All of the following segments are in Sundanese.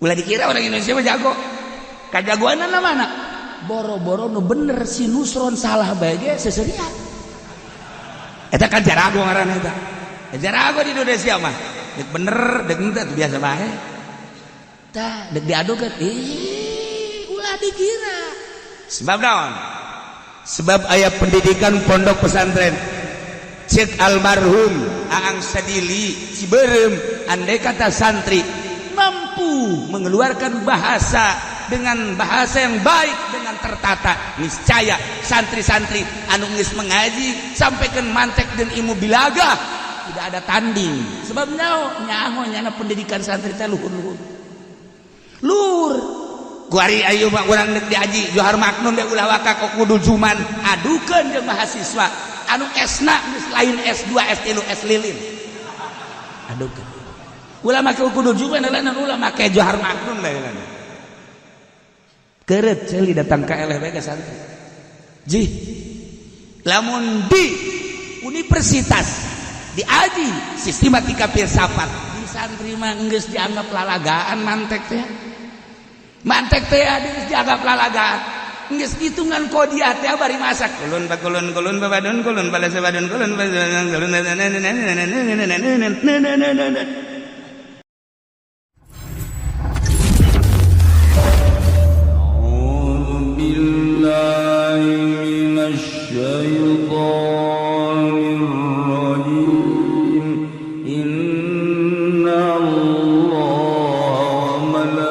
Ulah dikira orang Indonesia mah jago. Kajagoanna mana? Boro-boro nu bener, si Nusron salah bae ge seserian. Eta kan jarago ngaranna eta. Jarago di Indonesia mah. Dek bener, dek henteu biasa bae. Tah, dek diadukeun, ih, ulah dikira. Sebab naon? Sebab aya pendidikan pondok pesantren. Cek almarhum Aang Sadili Ciberem, andai kata santri mampu mengeluarkan bahasa dengan bahasa yang baik, dengan tertata, niscaya santri-santri anu geus mengaji sampaikan mantek dan ilmu balaghah tidak ada tanding. Sebab nyaho nyaho nyana pendidikan santri teh luhur-luhur luhur. Kuari ayo mah urang deuk diaji Johar Maknun deh, ulah waka kok kudu juman adukeun jeung mahasiswa anu S-na geus lain S2, S3, S lilin. Adukeun ulah make kudu juman lain, ulah make Johar Maknun lain. Keret ceuli datang ka eleh bae ka santri. Jih, lamun di universitas diaji sistematika filsafat, di santri mah geus dianggap lalagaan. Mantek teh, mantek teh geus dianggap lalagaan, geus hitungan kodiah teh bari masak kulun bakulun kulun babadun kulun balasa badun kulun kulun. أعوذ بالله من الشيطان الرجيم. إن الله وملائكته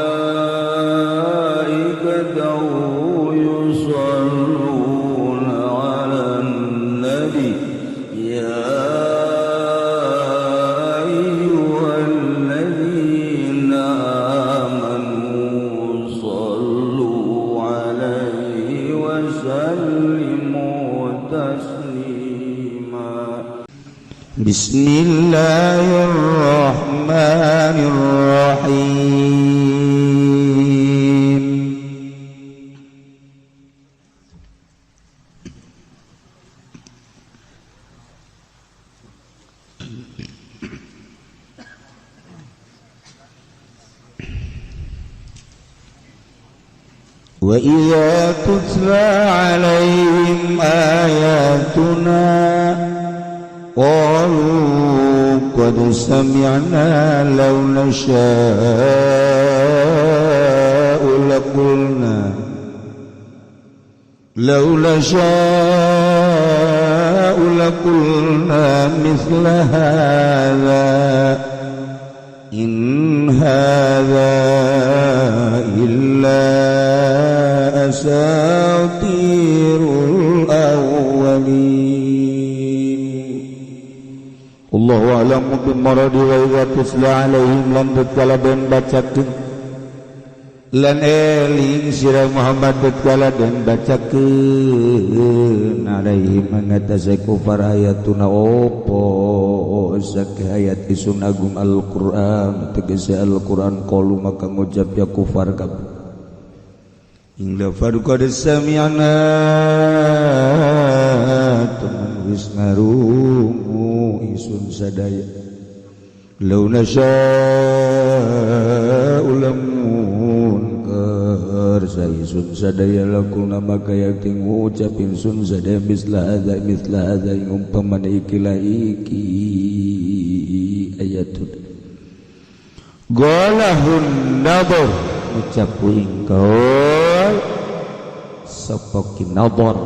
يصلون على النبي يا أيها الذين آمنوا صلوا عليه وسلموا تسليما. بسم الله الرحمن الرحيم. وإذا تتلى عليهم آياتنا قالوا قد سمعنا لو نشاء لقلنا لو نشاء لقلنا مثل هذا إن هذا إلا أساطير الأولين. الله أعلم بمراده. وإذا تتلى عليهم lan tatkala den bacakeun lan eling sira Muhammad tatkala den bacakeun alaihim mengatasi kufar ayatuna opo sakeh ayat isun agung Al-Qur'an, tegese Al-Qur'an, qalu maka ngucap ya kufar kabeh ing lafad qad sami'na teman wis ngarungu isun sadaya, law nasya'u lamun kersa isun sadaya, lakulna maka yakti ngucap insun sadaya, misla hadza, misla hadza ing umpamana ikilah iki ayatun. Golahun nador ucap ing kaul sapa Ki Nador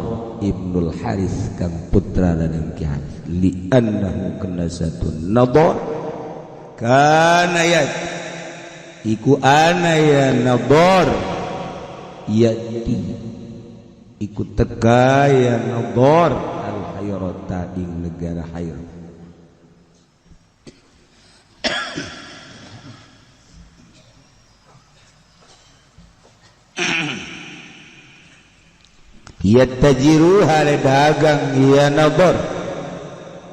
Ibnul Haris kang putra dan Ki Haris, li annahu kena satu nador kana ya iku ana ya nador yati iku teka ya nador al hayrata ing negara Hayr. Yattajiru hale dagang ya nador,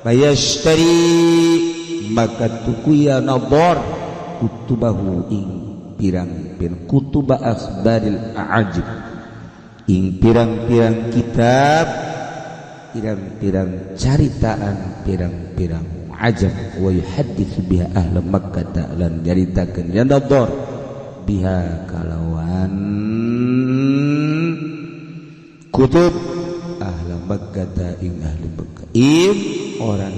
fayashtari maka tuku ya nador kutubahu ing pirang-pirang kutuba akhbaril a'ajib ing pirang-pirang kitab, pirang-pirang caritaan, pirang-pirang ajab, wa yuhadditsu biha ahla Makkah lan nyaritakeun ya nador biha kalawan kutub ahla Makkah ing ahli Makkah im orang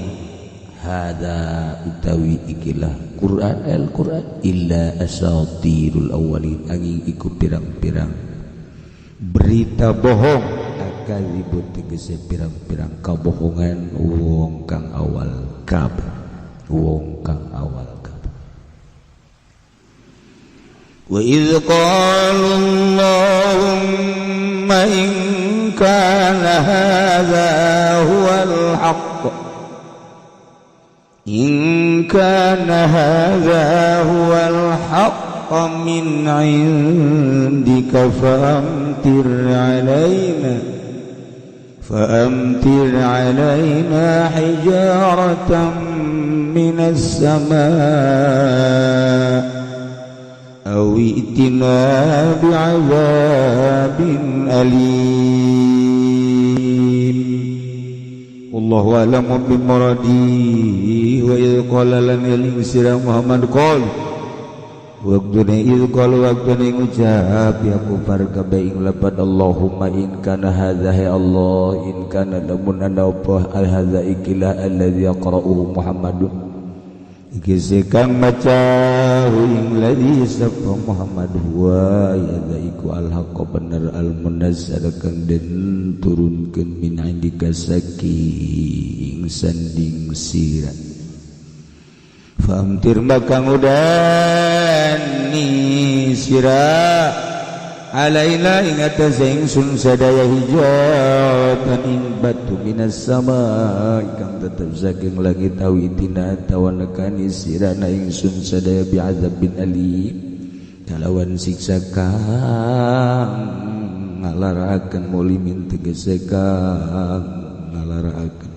hada utawi ikilah Quran al-Quran illa asatirul awwalin angin iku pirang-pirang berita bohong akadzibut tegese pirang-pirang kabohongan wong kang awal kabeh wong kang awal kabeh. Wa idz qalu Allahumma in kana hadza huwal haqq in kana hadza huwal haqq min 'indika faamtir 'alaina hijaratan minas samaa aw i'tina bi'adzabin alim. Allahu a'lamu bimuradi. Wa idh qala lan eling sira Muhammad qol waqtune idh qala waqtune ngucap ya kufar kabeh ing lepat Allahumma in kana hadza ya Allah in kana lamun ana apa al hadza ikilah alladzi yaqra'uhu Muhammadun iki kang maca ing ladzi sapa Muhammad huwa ya iku al haqq bener al munazzal kang den turunkeun min indika saking sanding sira famtir maka ngudani sira alaina ing atase ingsun sadaya hijatan ing batu minas sama kang tetep saking langit awi tina atawa nekani sirana ingsun sadaya bi'adzabin alim kalawan siksa kang ngalaraakeun mulimin tegese kang ngalaraakeun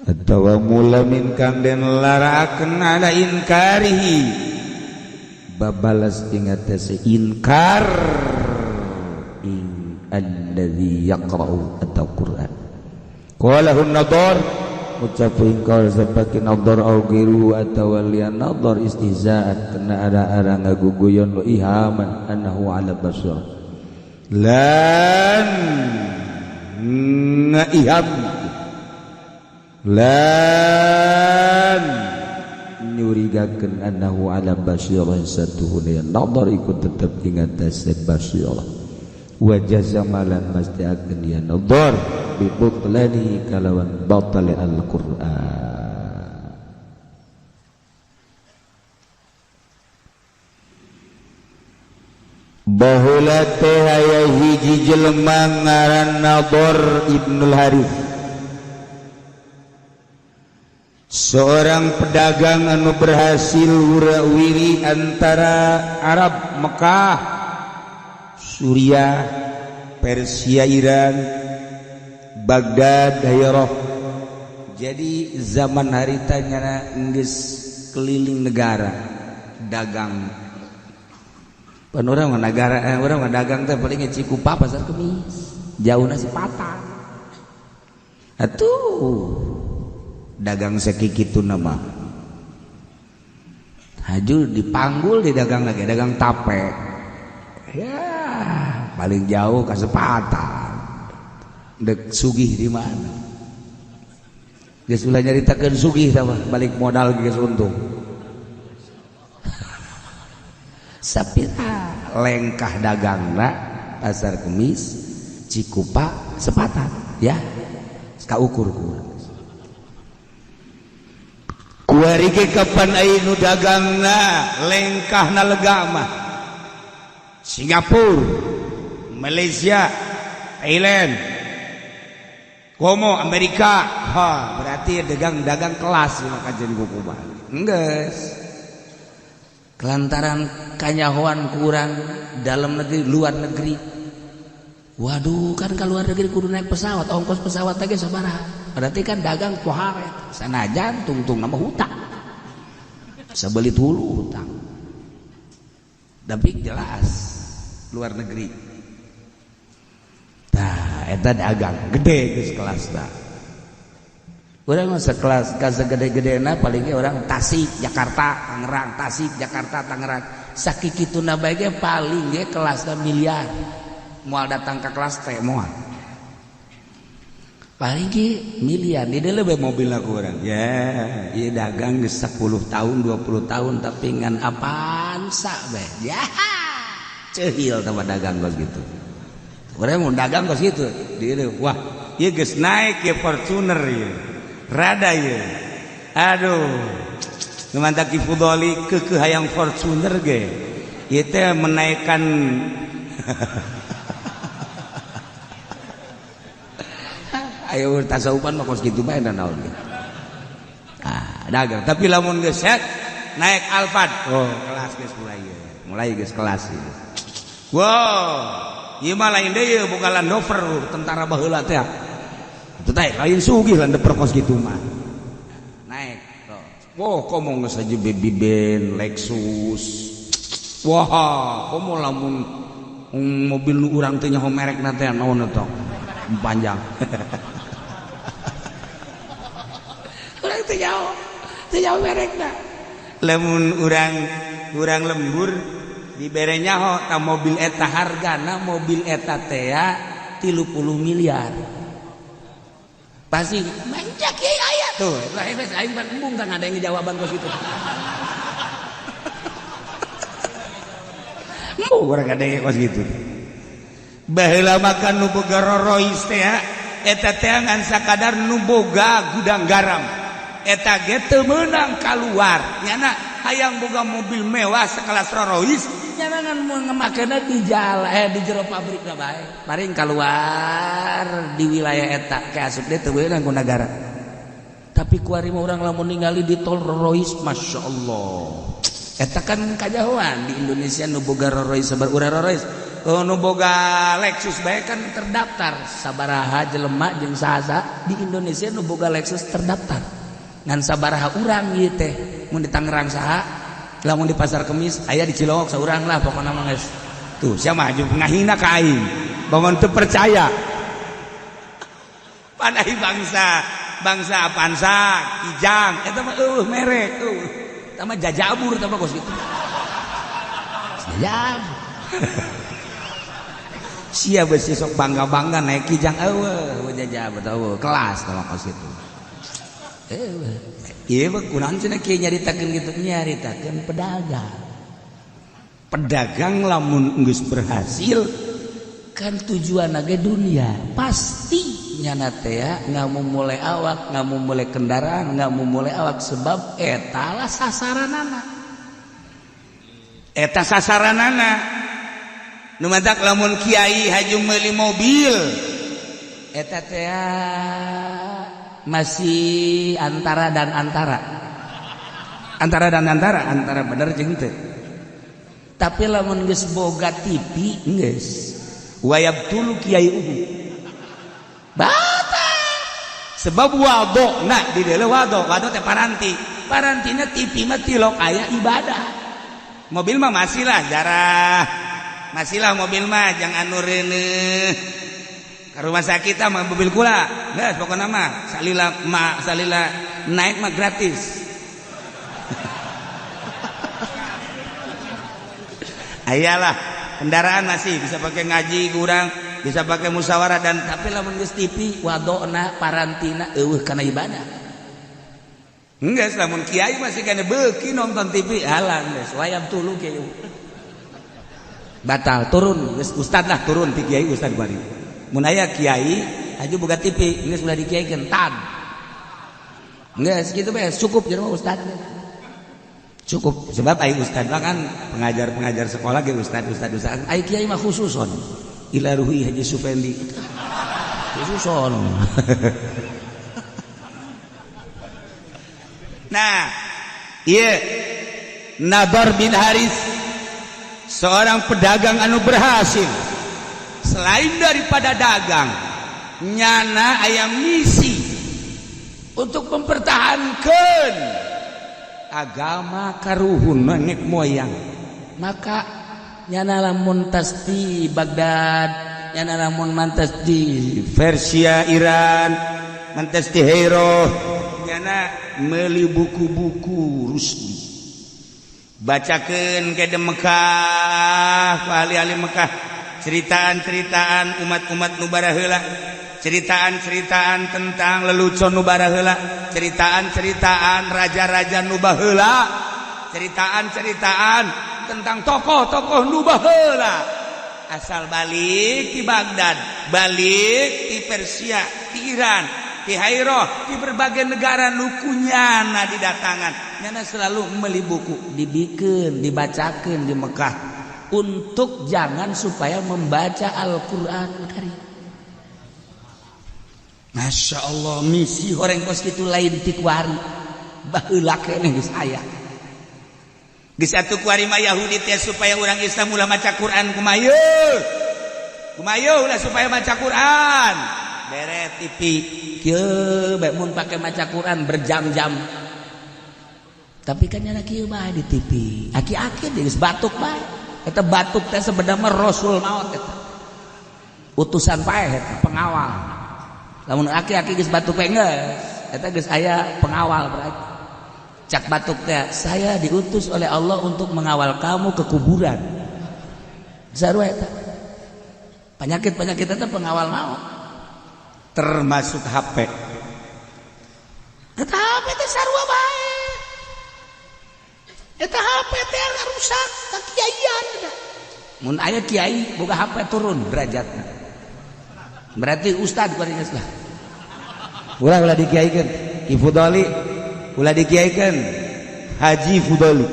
atawa mulamin kang den laraakeun ala inkarihi babalas ing atase inkar ing alladzi yaqra'u atau Qur'an qala hun nadar ucap ing qaul sabaki nadar au giru atawa liyan nadar istihza'an kena ara-ara ngaguguyon wa ihaman annahu ala basar lan ngaiham lan nyurigakeun annahu ala basirah satuhuna nadar iku tetep ing atase basirah wa jazamalan masti akeun ya nadar bi butlani kalawan batal al-Qur'an. Baheula teh aya hiji jelema ngaran Nadar Ibnul Harith, seorang pedagang anu berhasil wira-wiri antara Arab Mekah, Suriah, Persia, Iran, Baghdad, daerah. Jadi zaman harita nyana geus keliling negara dagang. Pan urang mah negara urang mah dagang teh paling Cikupa Pasar Kemis, jauhna si Patang. Atuh dagang sakikitu nama haju dipanggul di dagang lagi dagang tape ya paling jauh kasepatan dek sugih di mana geus ulah nyaritakeun sugih tah balik modal geus untung sapira lengkah dagangna Pasar Kemis Cikupa Sepatan ya kaukur-ukur kuari ge kapan aya nu dagangna lengkahna lega mah Singapura, Malaysia, Thailand, komo Amerika. Ha, berarti dagang-dagang kelas maka jadi kuku balik. Enggeus. Kelantaran kanyahoan kurang dalam negeri, luar negeri. Waduh, kan ke luar negeri kudu naik pesawat, ongkos pesawat lagi sabaraha. Berarti kan dagang poharet. Sanajan tungtung nama hutang. Sebelit hulu hutang. Tapi jelas luar negeri. Tah, eta dagang gede geus kelas tah. Urang mah sekelas ka segede-gedena paling ge urang Tasik, Jakarta, Tangerang, Tasik, Jakarta, Tangerang. Sakikituna bae ge paling ge kelasna miliar. Moal datang ke kelas teh moal. Paling ge miliar di dieu bae mobilna ku urang. Ya, ieu dagang geus 10 tahun, 20 tahun tapi ngan Avanza bae. Ya. Ceuhil tah dagang kos gitu. Urang mun dagang kos gitu. Di dieu wah, ieu geus naik ye Fortuner ieu. Rada ieu. Aduh. Nu mantak Ki Fudoli keukeuh hayang Fortuner ge. Ieu teh menaikkan ayo tasawufan mah kos kitu bae naon ge. Ah, dagang tapi lamun geus set naik Alphard. Oh, kelas geus mulai ieu. Mulai geus kelas ieu. Wow, ieu mah lain deui boga Land Rover tentara baheula teh. Itu teh lain sugih Land Rover kos kitu mah. Naik. Wah, komo geus aja Baby Ben, Lexus. Wah, komo lamun mobil nu urang teh nyaho merekna teh naon eta? Panjang. Urang teh nyaho merekna. Lamun urang lembur dibere nyaho ta mobil eta hargana mobil eta teh 30 miliar. Pasti mencak kiai aya tuh. Lah geus aing pan embung tah ngadenge jawaban kos kitu. Embung urang ngadenge kos kitu. Baheula makan nu boga Rolls teh eta teh ngan sakadar nu boga gudang garam. Eta ge teu meunang kaluar. Nyana hayang boga mobil mewah sekelas Rolls nyana ngan mun ngamakena di jalan di jero pabrik na bae. Paling kaluar di wilayah eta ke asup deui teu meunang ku nagara. Tapi kuari mah urang lamun ningali di tol Rolls Masya Allah. Eta kan kajahoan di Indonesia nu boga Rolls sabar urang Rolls. Nu boga Lexus bae kan terdaftar sabaraha jelema jeung saha di Indonesia nu boga Lexus terdaftar. Ngan sabaraha urang ieu teh mun di Tangerang saha lamun di Pasar Kemis aya di Cilongok saurang lah pokona mah geus. Tuh sia mah ngahina ka aing. Bangun teu percaya. Padahal bangsa Avanza, Kijang eta mah eueuh merek eueuh. Eta mah jajabur eta mah kos kitu. Jajabur. Sia beusi sok bangga-bangga naik Kijang eueuh jajabur eueuh kelas eta mah kos kitu. Eueuh. Ieu mah kunaon cenah kieu nyaritakeun kitu nyaritakeun pedagang. Pedagang lamun geus berhasil kan tujuanna ge dunia pasti nyana teh ngamumule awak, ngamumule kendaraan, ngamumule awak sebab eta lah sasaranana. Eta sasaranana. Nu matak lamun kiai haju meuli mobil eta teh masih antara dan antara. Antara dan antara, antara bener jeung teu. Tapi lamun geus boga TV geus wayab tulu kiai uhu. Batal. Sebab wado nah di dieu wado, wado teh paranti. Parantina TV mah tilok aya ibadah. Mobil mah masih lah jarah. Masih lah mobil mah jangan anu reuneuh. Ka rumah sakit mah mobil kula. Geus pokona mah salila ma salila naik mah gratis. Ayalah kendaraan masih bisa pakai ngaji kurang, bisa pakai musyawarah dan tapi lamun geus TV wadona parantina eueuh kana ibadah. Geus lamun kiai masih kana beuki nonton TV halang geus wayam tulu kiai. Batal turun geus ustad lah turun ti kiai ustad bari. Mun aya kiai aju boga TV geus ulah dikiaikeun tad. Geus kitu bae cukup jelema ustad. Cukup sebab ai ustad mah kan pengajar-pengajar sekolah ge ustad ustad ustad ai kiai mah khususon ila ruhi Haji Sufendi khususon. Nah ieu Nadar bin Haris seorang pedagang anu berhasil. Selain daripada dagang nyana aya misi untuk mempertahankan agama karuhun nenek moyang. Maka nyana lamun tas di Baghdad, nyana lamun mantas di Persia Iran, mantas di Hero, nyana meuli buku-buku Rusdi. Bacakeun ke di Mekah ku ahli-ahli Mekah ceritaan-ceritaan umat-umat nu baraheula, ceritaan-ceritaan tentang lelucon nu baraheula, ceritaan-ceritaan raja-raja nu baheula, ceritaan-ceritaan tentang tokoh-tokoh nu baheula. Asal balik di Baghdad, balik di Persia, di Iran, di Hairoh, di berbagai negara nu kunyana didatangan, nyana selalu membeli buku, dibikin, dibacakan di Mekah untuk jangan supaya membaca Al-Quran Karim. Masya Allah, misi orang kos kitu lain ti kuari, baheula keneh geus aya. Geus atuh kuari mah Yahudi teh supaya orang Islam ulah maca Quran kumaha yeuh? Kumaha yeuh ulah supaya maca Quran? Bere TV kieu bae mun pake maca Quran berjam-jam. Tapi kan nyana kieu bae di TV. Aki-aki geus batuk bae. Eta batuk teh sebenarnya mah Rasul maot eta. Utusan paeh eta, pengawal. Lamun aki-aki geus batuk bae geus, eta geus aya pengawal berarti. Cak batuk teh, saya diutus oleh Allah untuk mengawal kamu ke kuburan. Sarua eta. Penyakit-penyakit eta pengawal maut. Termasuk HP. Eta HP teh sarua bae. Eta HP teh rusak ka kiaian eta. Mun aya kiai boga HP turun derajatna. Berarti ustad kuari geus lah. Ulah ulah dikiaikeun. Ki Fudoli ulah dikiaikeun. Haji Fudoli.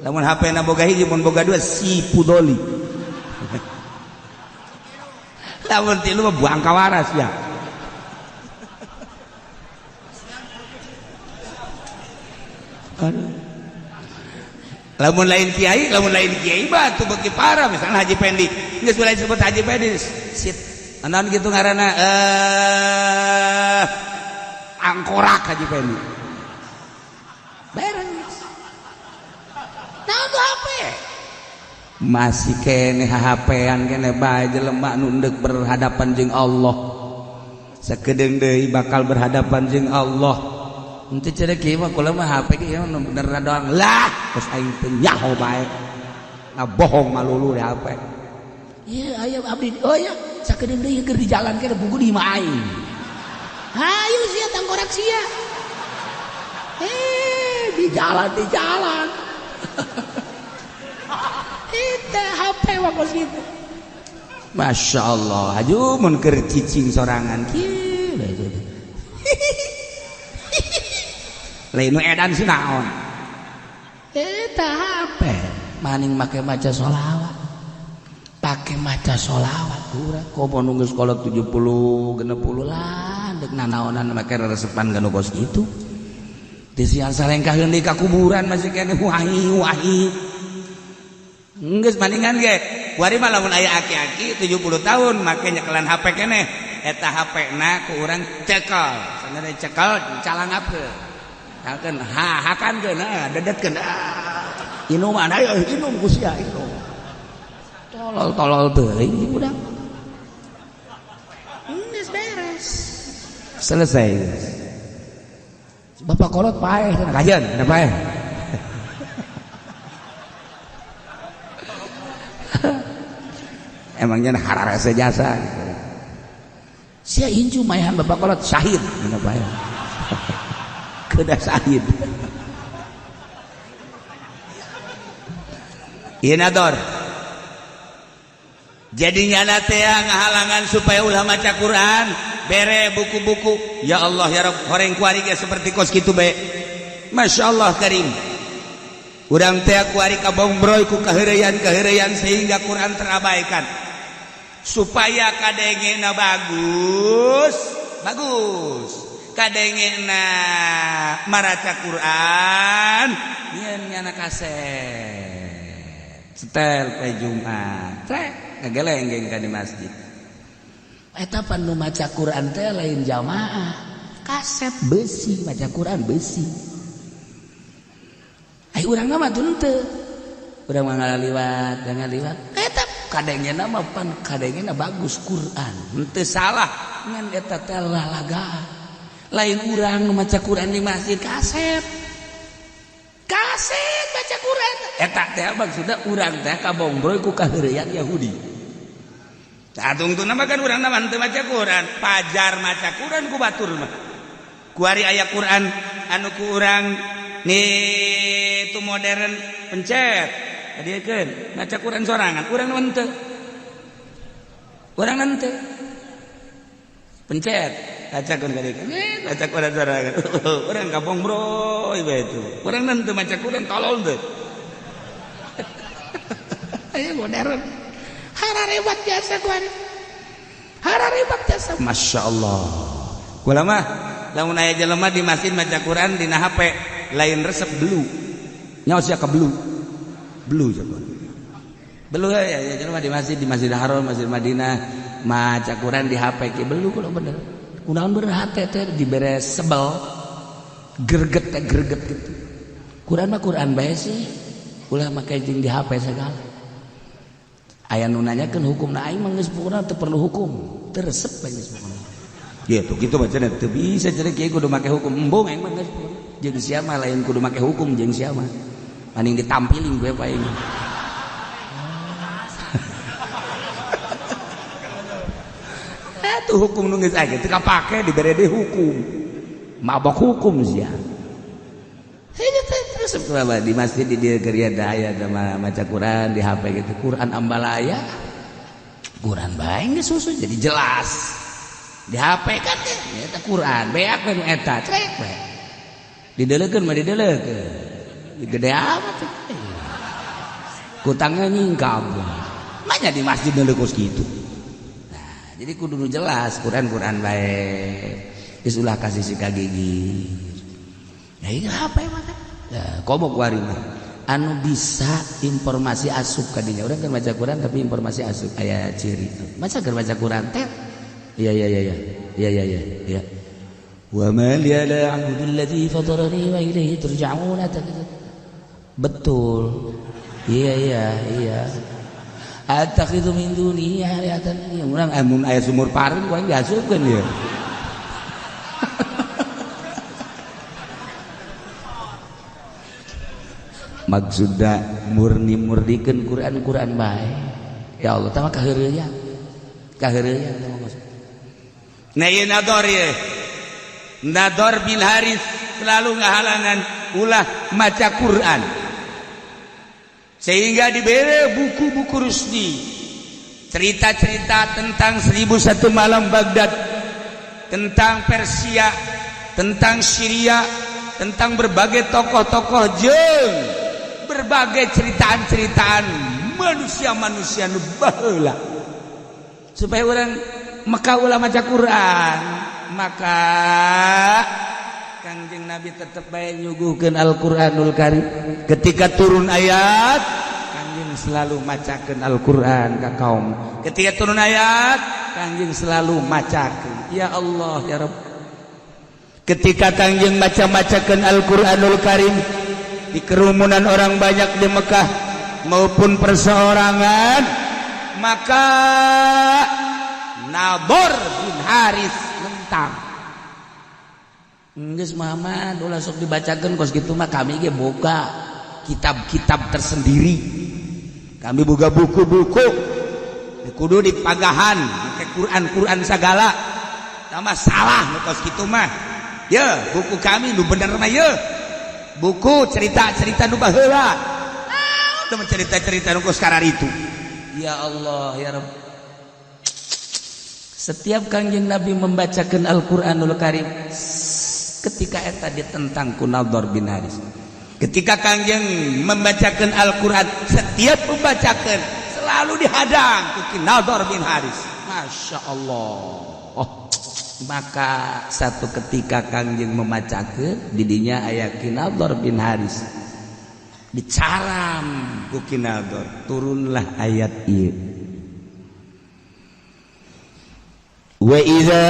Lamun HP na boga hiji, mun boga dua si Fudoli. Lamun tilu mah buang kawaras ya. Aduh. Lamun lain kiai mah tuh beuki parah, misalnya Haji Pendi. Geus mulai disebut Haji Pendi, sit. Naon kitu ngaranna angkorak Haji Pendi. Beres. Naon tuh HP? Masih kene HP-an kene bae jelema nu endek berhadapan jeung Allah. Sakedeung deui bakal berhadapan jeung Allah. Henteu cenah kieu mah kula mah HP ge nu bener doang. Lah, geus aing teu nyaho bae. Ngabohong malulu di HP. Ieu aya abdi. Oh ya, sakedeung deui keur di jalan kene buku di imah aing. Hayu sia tangkorak sia. Di jalan di jalan. Eta HP mah kos kitu. Masya Allah, aju mun keur cicing sorangan kieu bae teh. Lain nu edan si naon. Eta HP maning make maca sholawat. Pake maca sholawat urang komo nu geus kolot 70 60 lah deuk nanaonan make resepan ganu kos kitu. Di siang salengkaheun deui ka kuburan masih keneh wahi wahi. Geus maningan ge. Kuari mah lamun aya aki-aki 70 tahun make nyekelan HP keneh. Eta HP na ku urang cekel. Sanajan cekel calangapkeun. Hakeun ha hakankeun ha dedetkeun. Inuman ayo inum ku sia inum. Tolol-tolol teuing budak. Geus beres. Selesai. Bapak kolot paeh cenah kajeun cenah paeh. Emangnya hararese jasa gitu. Sia incu mayahan bapak kolot syahid cenah paeh. Kedah syahid. Ieu nador. Jadi nyana teh ngahalangan supaya ulah maca Quran, bere buku-buku. Ya Allah ya Rabb, horeng kuari ge seperti kos kitu bae. Masya Allah karim. Urang teh kuari kabombroy ku kaheureyan-kaheureyan sehingga Quran terabaikan. Supaya kadengena bagus, bagus. Kadengena maraca Quran, nyeun nyana kaset. Setel pe Jumat. Trek ngageleng ka di masjid. Eta pan nu maca Quran teh lain jamaah, kaset besi maca Quran besi. Ai urang mah teu henteu. Urang mah ngaliwat, ngaliwat. Eta kadengena mah pan kadengena bagus Quran. Henteu salah ngan eta teh lalagaan. Lain urang nu maca Quran di masjid kaset. Kaset. Baca Quran eta teh maksudna urang teh kabongbroy ku kaheureuyan Yahudi. Tungtungna mah kan urang mah teu maca Quran, pajar maca Quran ku batur mah. Kuari aya Quran anu ku urang nih itu modern, pencet hadiekeun maca Quran sorangan. Urang mah henteu, urang henteu, pencet bacakeun kadiekeun, eh, baca Quran sorangan. Urang kabongbroy bae itu, urang henteu maca Quran, tolol teu. Ayo modern hararebat jasa kuari, hararebat jasa. Masya Allah, kula mah lamun aya jelema di masjid maca Quran dina HP, lain resep, belu nyawa sia ka belu belu coba belu ya ya. Jelema di masjid, di Masjid Haram, Masjid Madinah, maca Quran di HP ke belu. Kalau bener kunaon bener hate teh dibere sebel, greget teh greget gitu. Quran mah Quran bae sih, ulah make jeung di HP segala. Aya nu nanyakeun hukumna, aing mah geus pokona teu perlu hukum, teu resep bae geus pokona gitu gitu. Bacana teu bisa jadi kieu, kudu make hukum, embung. Aing mah geus pokona jeung sia mah lain kudu make hukum, jeung sia mah maning ditampiling gue pa aing. Tuh hukum nu geus aya teu kapake, dibere deui hukum, mabok hukum sia. Terus di masjid di dieu keur aya maca Quran di HP gitu, Quran ambalaya, Quran bae geus susu jadi jelas di HP kan eta Quran beak we nu eta crek we dideulekeun mah, dideulekeun gede amat kutangnya nyingkap manya di masjid deuleuh kos kitu. Nah, jadi kudu nu jelas Quran Quran bae geus, ulah kasih si gigi. Ya ini HP mah kan ya, komo kuari mah anu bisa informasi asup kadinya. Urang kan baca Quran tapi informasi asup, aya ciri masa keur baca Quran teh, iya iya iya iya iya iya iya iya, wa ma li la a'budu alladzi fatarani wa ilaihi turja'un. Betul, iya iya iya, attakhidhu min dunihi alihatan. Urang amun aya sumur pareum ku aing diasupkeun ieu. Maksudna murni-murnikeun Quran Quran bae. Ya Allah, tah mah kaheureuyan kaheureuyan tah mah. Nah, ieu Nador, ieu Nador bin Haris selalu ngahalangan ulah maca Quran, sehingga diberi buku-buku Rusdi, cerita-cerita tentang 1001 malam Baghdad, tentang Persia, tentang Syria, tentang berbagai tokoh-tokoh jeung berbagai ceritaan-ceritaan manusia-manusia nu baheula, supaya orang Mekah ulah maca Quran. Maka Kangjeng Nabi tetep bae nyuguhkeun Al-Qur'anul Karim. Ketika turun ayat, Kangjeng selalu macakeun Al-Qur'an ka kaum. Ketika turun ayat, Kangjeng selalu macakeun. Ya Allah ya Rabb, ketika Kangjeng maca-macakeun Al-Qur'anul Karim di kerumunan orang banyak di Mekah maupun perseorangan, maka Nabor bin Haris mentang. Geus Muhammad, ulah sok dibacakeun kos kitu mah, kami ge boga kitab-kitab tersendiri, kami boga buku-buku, kudu dipagahan make Quran-Quran sagala sama salah nu kos kitu mah. Ya buku kami nu bener mah ye buku cerita-cerita nu baheula. Nah, udah cerita-cerita nu kos itu. Ya Allah ya Rabb, setiap Kangjeng Nabi membacakan Al-Qur'anul Karim, ketika eta ditentang ku Nador bin Haris. Ketika Kangjeng membacakan Al-Qur'an, setiap membacakan selalu dihadang ku Nador bin Haris. Masya Allah. Oh, maka satu ketika Kangjeng membacakan didinya aya Ki Nador bin Haris, dicaram ku Ki Nador, turunlah ayat ieu. وإذا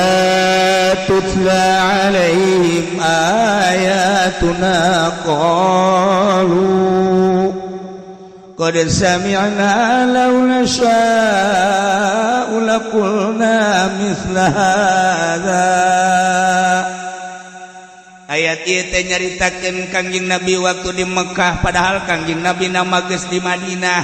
تتلى عليهم آياتنا قالوا قد سمعنا لو نشاء لقلنا مثل هذا. Ayat ieu teh nyaritakeun Kangjeng Nabi waktu di Mekah, padahal Kangjeng Nabi nama geus di Madinah.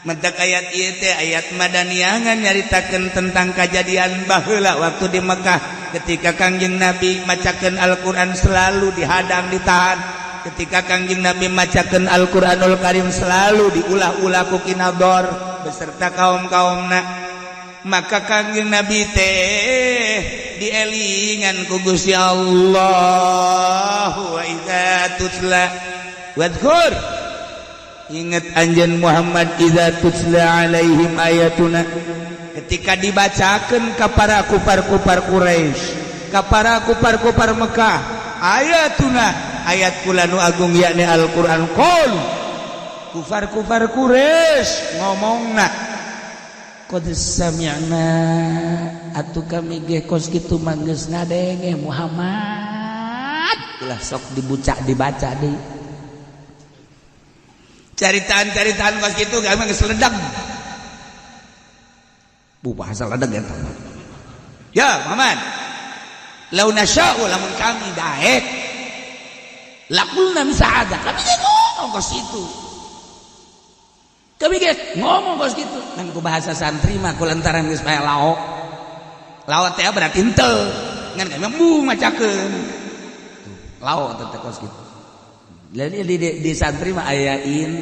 Mentak ayat ieu teh ayat madaniyah, ngan nyaritakeun tentang kejadian baheula waktu di Mekah, ketika Kangjeng Nabi macakeun Al-Qur'an selalu dihadang, ditahan. Ketika Kangjeng Nabi macakeun Al-Qur'anul Karim selalu diulah-ulah ku Ki Nador beserta kaum-kaumna, maka Kangjeng Nabi teh dielingan ku Gusti Allah. Wa idza tutla, wadhkur, ingat anjeun Muhammad, idza tutla alaihim ayatuna, ketika dibacakan ke para kufar-kufar Quraisy, ke para kufar-kufar Mekah, ayatuna, ayat kula nu agung, yakni Al-Qur'an, qul, kufar-kufar Quraisy ngomongna, Qad sami'na, atuh kami ge kos kitu mah geus ngadenge, Muhammad, ulah sok dibuca dibaca deui. Caritaan-caritaan kos kitu kami geus ledeg. Bu, bahasa ledeg eta. Ya Muhammad, lau nasya'u, lamun kami daek, laqulna mitsla hadza, kami ge ngomong kos kitu, kami ge ngomong kos kitu. Ngan ku bahasa santri mah ku lantaran geus pae lao lao teh berarti henteu, ngan kami embung macakeun. Lao teh kos kitu. Jadi di santri mah aya in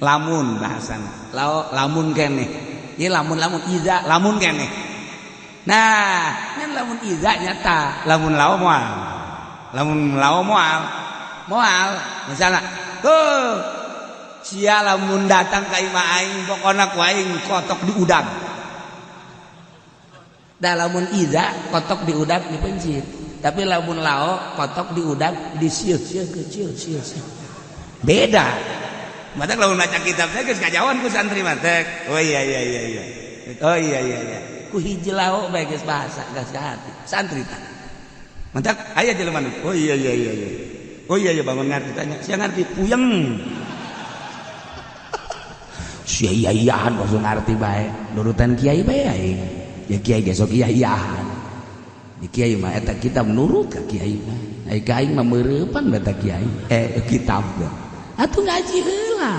lamun, bahasana lao, lamun keneh. Ieu lamun, lamun iza. Lamun keneh. Nah, ngan lamun iza nyata. Lamun lao moal, lamun lao moal. Moal. Misalnya tuh sia lamun datang ka imah aing, pokona ku aing kotok diudag. Da lamun iza kotok diudag, dipencit, tapi lamun lao kotok diudag, disieu-sieu kecil sieu sieu. Beda. Mata lamun maca kitab teh geus kajawan ku santri mah teh. Oh iya, oh iya. Ku hiji lao bae geus bahasa, geus hati santri tah. Mantak aya jelema nu, oh iya, oh iya, bangun ngarti, tanya sia ngarti, puyeng. Sia iya iyaan langsung ngarti bae, nurutan kiai bae aing. Ya kiai ge sok iya iyaan di kiai mah, eta kitab nurut ka kiai mah. Ai ka aing mah meureupan eta kiai, eh, kitab teh atuh ngaji heula.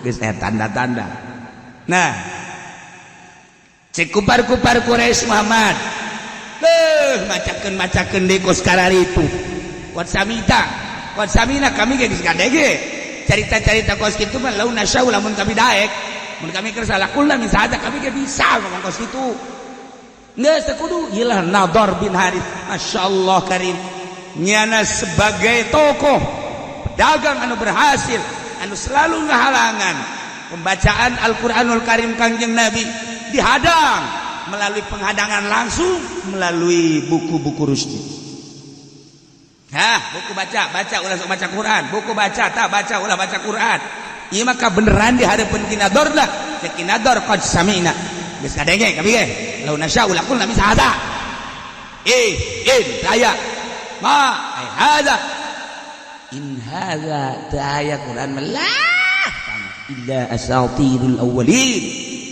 Geus aya tanda-tanda. Nah, cek kupar-kupar Quraisy, Muhammad, beuh, macakeun macakeun deui kos kararitu. Qad samita, qad samina, kami ge geus ngadenge carita-carita kos kitu mah. Lau nasyau, lamun kami daek, mun kami kersa, laqulna mitsla hadza, kami ge bisa ngomong kos kitu. Geus teu kudu ieu lah. Nador bin Harith, Masya Allah Karim, nyana sebagai tokoh pedagang anu berhasil, anu selalu ngahalangan pembacaan Al-Quranul Karim Kangjeng Nabi, dihadang melalui penghadangan langsung melalui buku-buku Rusdi. Hah, buku baca, baca ulah sok baca Quran, buku baca tak baca ulah baca Quran. Ieu maka beneran di hadapan Ki Nador lah. Cek Ki Nador, qad sami'na. Geus kadenge kami ge. Lau nasya'u laqulna mitsla hadza. Eh, in aya. Ma ai hadza. In hadza, teu aya Quran melah illa asatirul awwalin,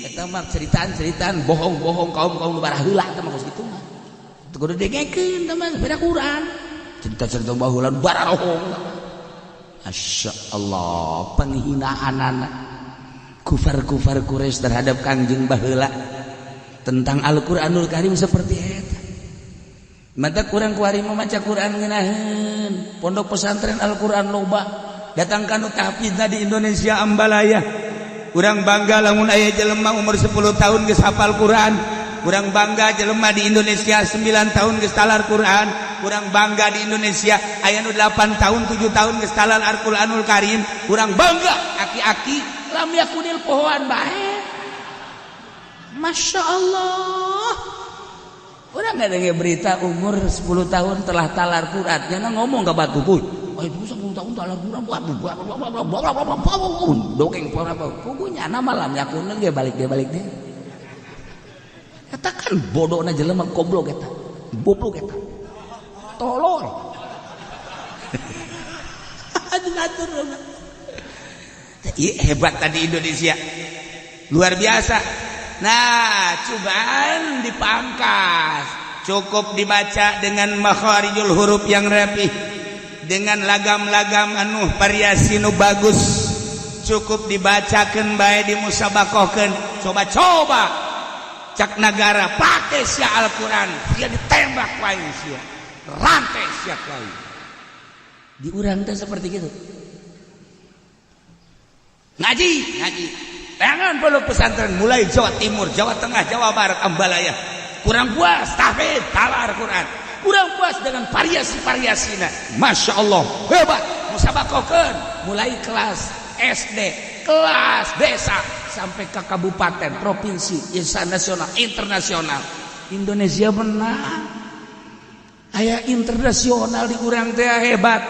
eta mah ceritaan-ceritaan bohong-bohong kaum-kaum nu baraheula. Eta mah kos kitu mah teu kudu dengekeun, eta mah beda Quran, cerita-cerita baheula bararohong. Masya Allah, penghinaan anak kufar-kufar Quraisy terhadap Kangjeng baheula tentang Al-Qur'anul Karim seperti eta. Mata kurang kuari maca Quran ngeunaheun, pondok pesantren Al-Qur'an loba, datangkan tahfidz di Indonesia ambalaya. Urang bangga lamun aya jelema umur 10 tahun geus hafal Quran. Urang bangga jelema di Indonesia 9 tahun geus talar Quran. Urang bangga di Indonesia aya nu 8 tahun, 7 tahun geus talar Al-Qur'anul Karim. Urang bangga aki-aki lam yakunil pohoan bae. Masya Allah. Udah nggak dengar berita umur 10 tahun telah talar Quran. Jangan ngomong ke batu pun. Oh, itu 10 tahun talar Quran. Dongeng apa? Pokoknya nama lam yakunil dia balik, dia balik dia. Eta kan bodohna jelema, goblok eta. Goblok eta. Tolol. Aduh, ngatur. Iya, hebat tadi Indonesia. Luar biasa. Nah, cobaan dipangkas. Cukup dibaca dengan makharijul huruf yang rapi, dengan lagam-lagam anu variasi nu bagus. Cukup dibacakan bae, dimusabakohkeun. Coba-coba cak nagara pake sia Al-Quran, sia ditembak wae, sia rantai sia wae. Di urang teh seperti gitu. Ngaji ngaji jangan perlu pesantren, mulai Jawa Timur, Jawa Tengah, Jawa Barat, Ambalaya. Kurang puas tahfidz talar Quran, kurang puas dengan variasi-variasina. Masya Allah, hebat. Musabakohkeun mulai kelas SD, kelas desa, sampai ke kabupaten, provinsi, insan nasional, internasional. Indonesia menang, aya internasional di urang teh, hebat.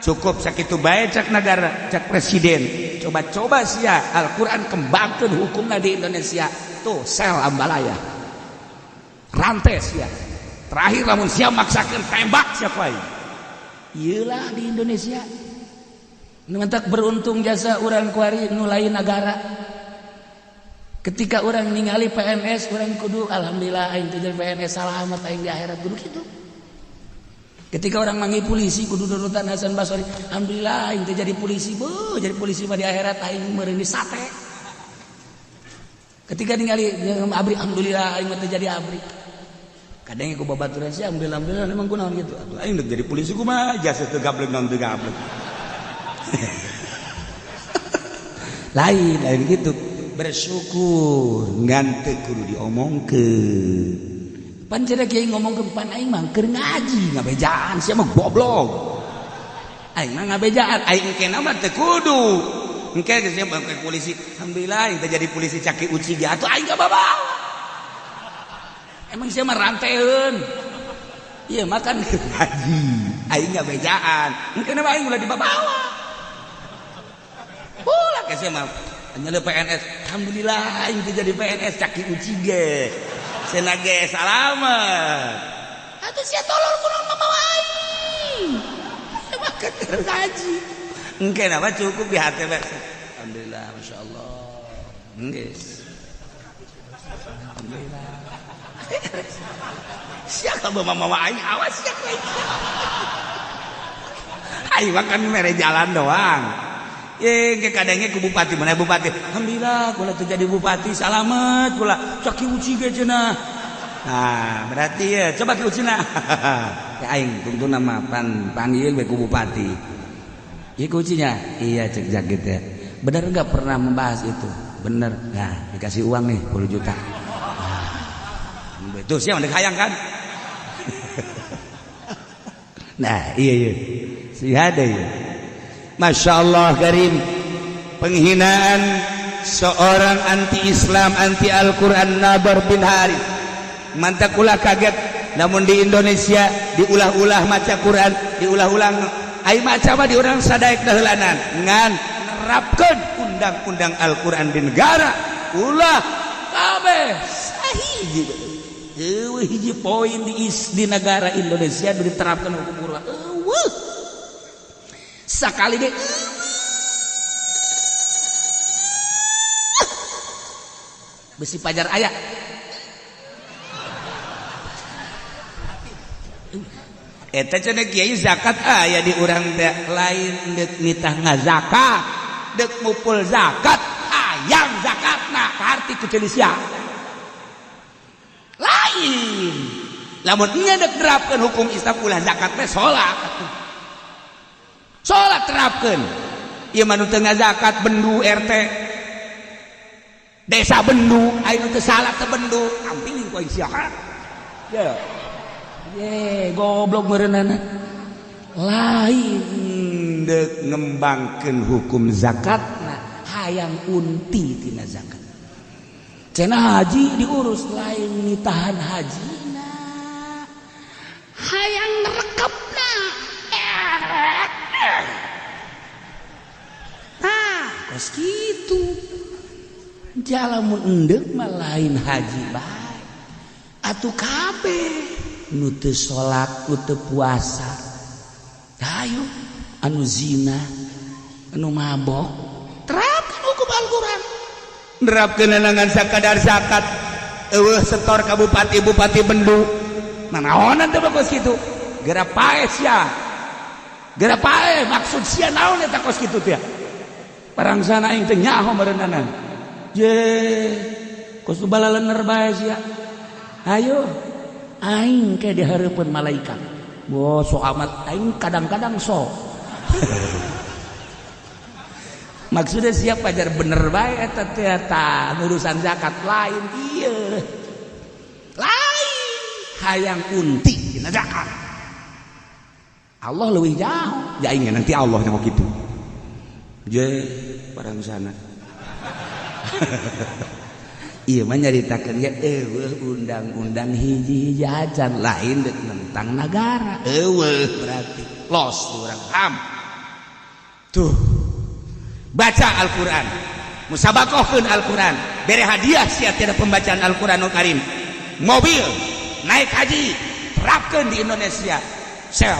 Cukup sakitu bae cak negara, cak presiden. Coba-coba sia Al-Quran kembangkan hukumna di Indonesia tuh, sel Ambalaya, rantai sia. Terakhir lamun sia maksakeun, tembak sia wae. Iyalah, di Indonesia nu beruntung jasa urang kuari nu lain negara. Ketika orang ningali PNS, urang kudu alhamdulillah aing teh jadi PNS, salamat aing di akhirat, kudu kitu. Ketika orang manggil polisi, kudu nurutan Hasan Basri, alhamdulillah aing teh jadi polisi, beuh, jadi polisi mah di akhirat aing meureun di sate. Ketika ningali ABRI, alhamdulillah aing mah teh jadi ABRI. Kadang ku babaturan sih, alhamdulillah, alhamdulillah emang kunaon gitu. Atuh aing jadi polisi kumaha jasa teu gablek, naon teu gablek. Lain lain gitu, bersyukur ngan teu kudu diomongkeun. Pan cenah kiai ngomong ke pan aing mah keur ngaji ngabejaan, sia mah goblok. Aing mah ngabejaan, aing engke mah teu kudu. Engke geus sia polisi, alhamdulillah aing teh jadi polisi caki uci ge atuh aing gababawa. Emang sia mah ranteun. Iya makan ngaji, aing ngabejaan. Engke mah aing ulah dibabawa. Ulah ke sia mah nyele PNS, alhamdulillah aing teh jadi PNS caki uci ge. Cenah ge salamet. Atuh sia tolol kunaon mamawa aing. Makan keur ngaji. Engke mah cukup di hati bae. Alhamdulillah, masyaallah. Geus. Alhamdulillah. Sia ka mamawa aing, awas sia aing. Aing mah kan mere jalan doang. Ye, ke kadangnya ku bupati, mana bupati? Alhamdulillah, kula teu jadi bupati, salamet kula. Cak ki uci ge cenah. Nah, berarti ya coba ki ucina. Ya aing tungtuna mah pan panggil we ku bupati. Ieu kucinya? Iya, cek jakit ya. Benar nggak pernah membahas itu? Bener. Nah, dikasih uang nih 10 juta. Nah, itu siapa ndek hayang kan? Nah, iya iya. Si ada ya. Masya Allah Karim, penghinaan seorang anti Islam, anti Al-Quran, Nador bin Harith. Mantap ulah kaget namun di Indonesia diulah-ulah maca Quran, diulah-ulah ai maca mah di urang sadaek daheulanan, ngan nerapkeun undang-undang Al-Quran di negara ulah kabeh sahiji. Eueuh hiji poin di negara Indonesia diterapkan hukum Quran, eueuh sekali deh. Besi pajar aya eta cenah kiai zakat aya di urang teh, lain deuk nitah ngazakat, deuk mupul zakat, hayang zakatna kaarti ku ceuli sia. Lain lamun nya deuk nerapkeun hukum Islam, ulah zakat teh, salat salat terapkan. Ieu mah nu teu ngazakat bendu RT desa, bendu aing nu teu salat teh bendu ampiling ku aing sia. Ya ye goblok meureunana. Lain deuk ngembangkeun hukum zakatna, hayang unti tina zakat. Cenah haji diurus, lain nitahan hajina, hayang rekepna. Nah, kos kitu. Jalamun endek mah lain haji bae. Atuh kabeh nu teu salat, nu teu puasa. Hayu anu zina, anu mabok, terapkan hukum Al-Qur'an. Nerapkeun ngan sakadar zakat. Eueuh setor ka bupati-bupati bendu. Nah, naonan teh kos kitu? Geura paeh sia. Geura paeh, maksud sia naon eta kos kitu teh? Parangsana aing teh nyaho meureunana. Je, kos balalener bae sia. Ayo, aing ke di hareupeun malaikat. Bo, so amat aing kadang-kadang so. Maksudnya siapa ajar bener bae eta teh, tah urusan zakat lain ieu. Lain hayang unti dina zakat. Allah leuwih jauh. Ya ingin nanti Allah yang gitu. Je, barang sana. Iya mah nyaritakeun ge eueuh undang-undang hiji-hiji acan, lain deuk tentang negara. Eueuh berarti los urang ham. Tuh. Baca Al-Qur'an. Musabakohkeun Al-Qur'an. Bere hadiah sia tina pembacaan Al-Qur'anul Karim. Mobil, naik haji, terapkeun di Indonesia. Sel.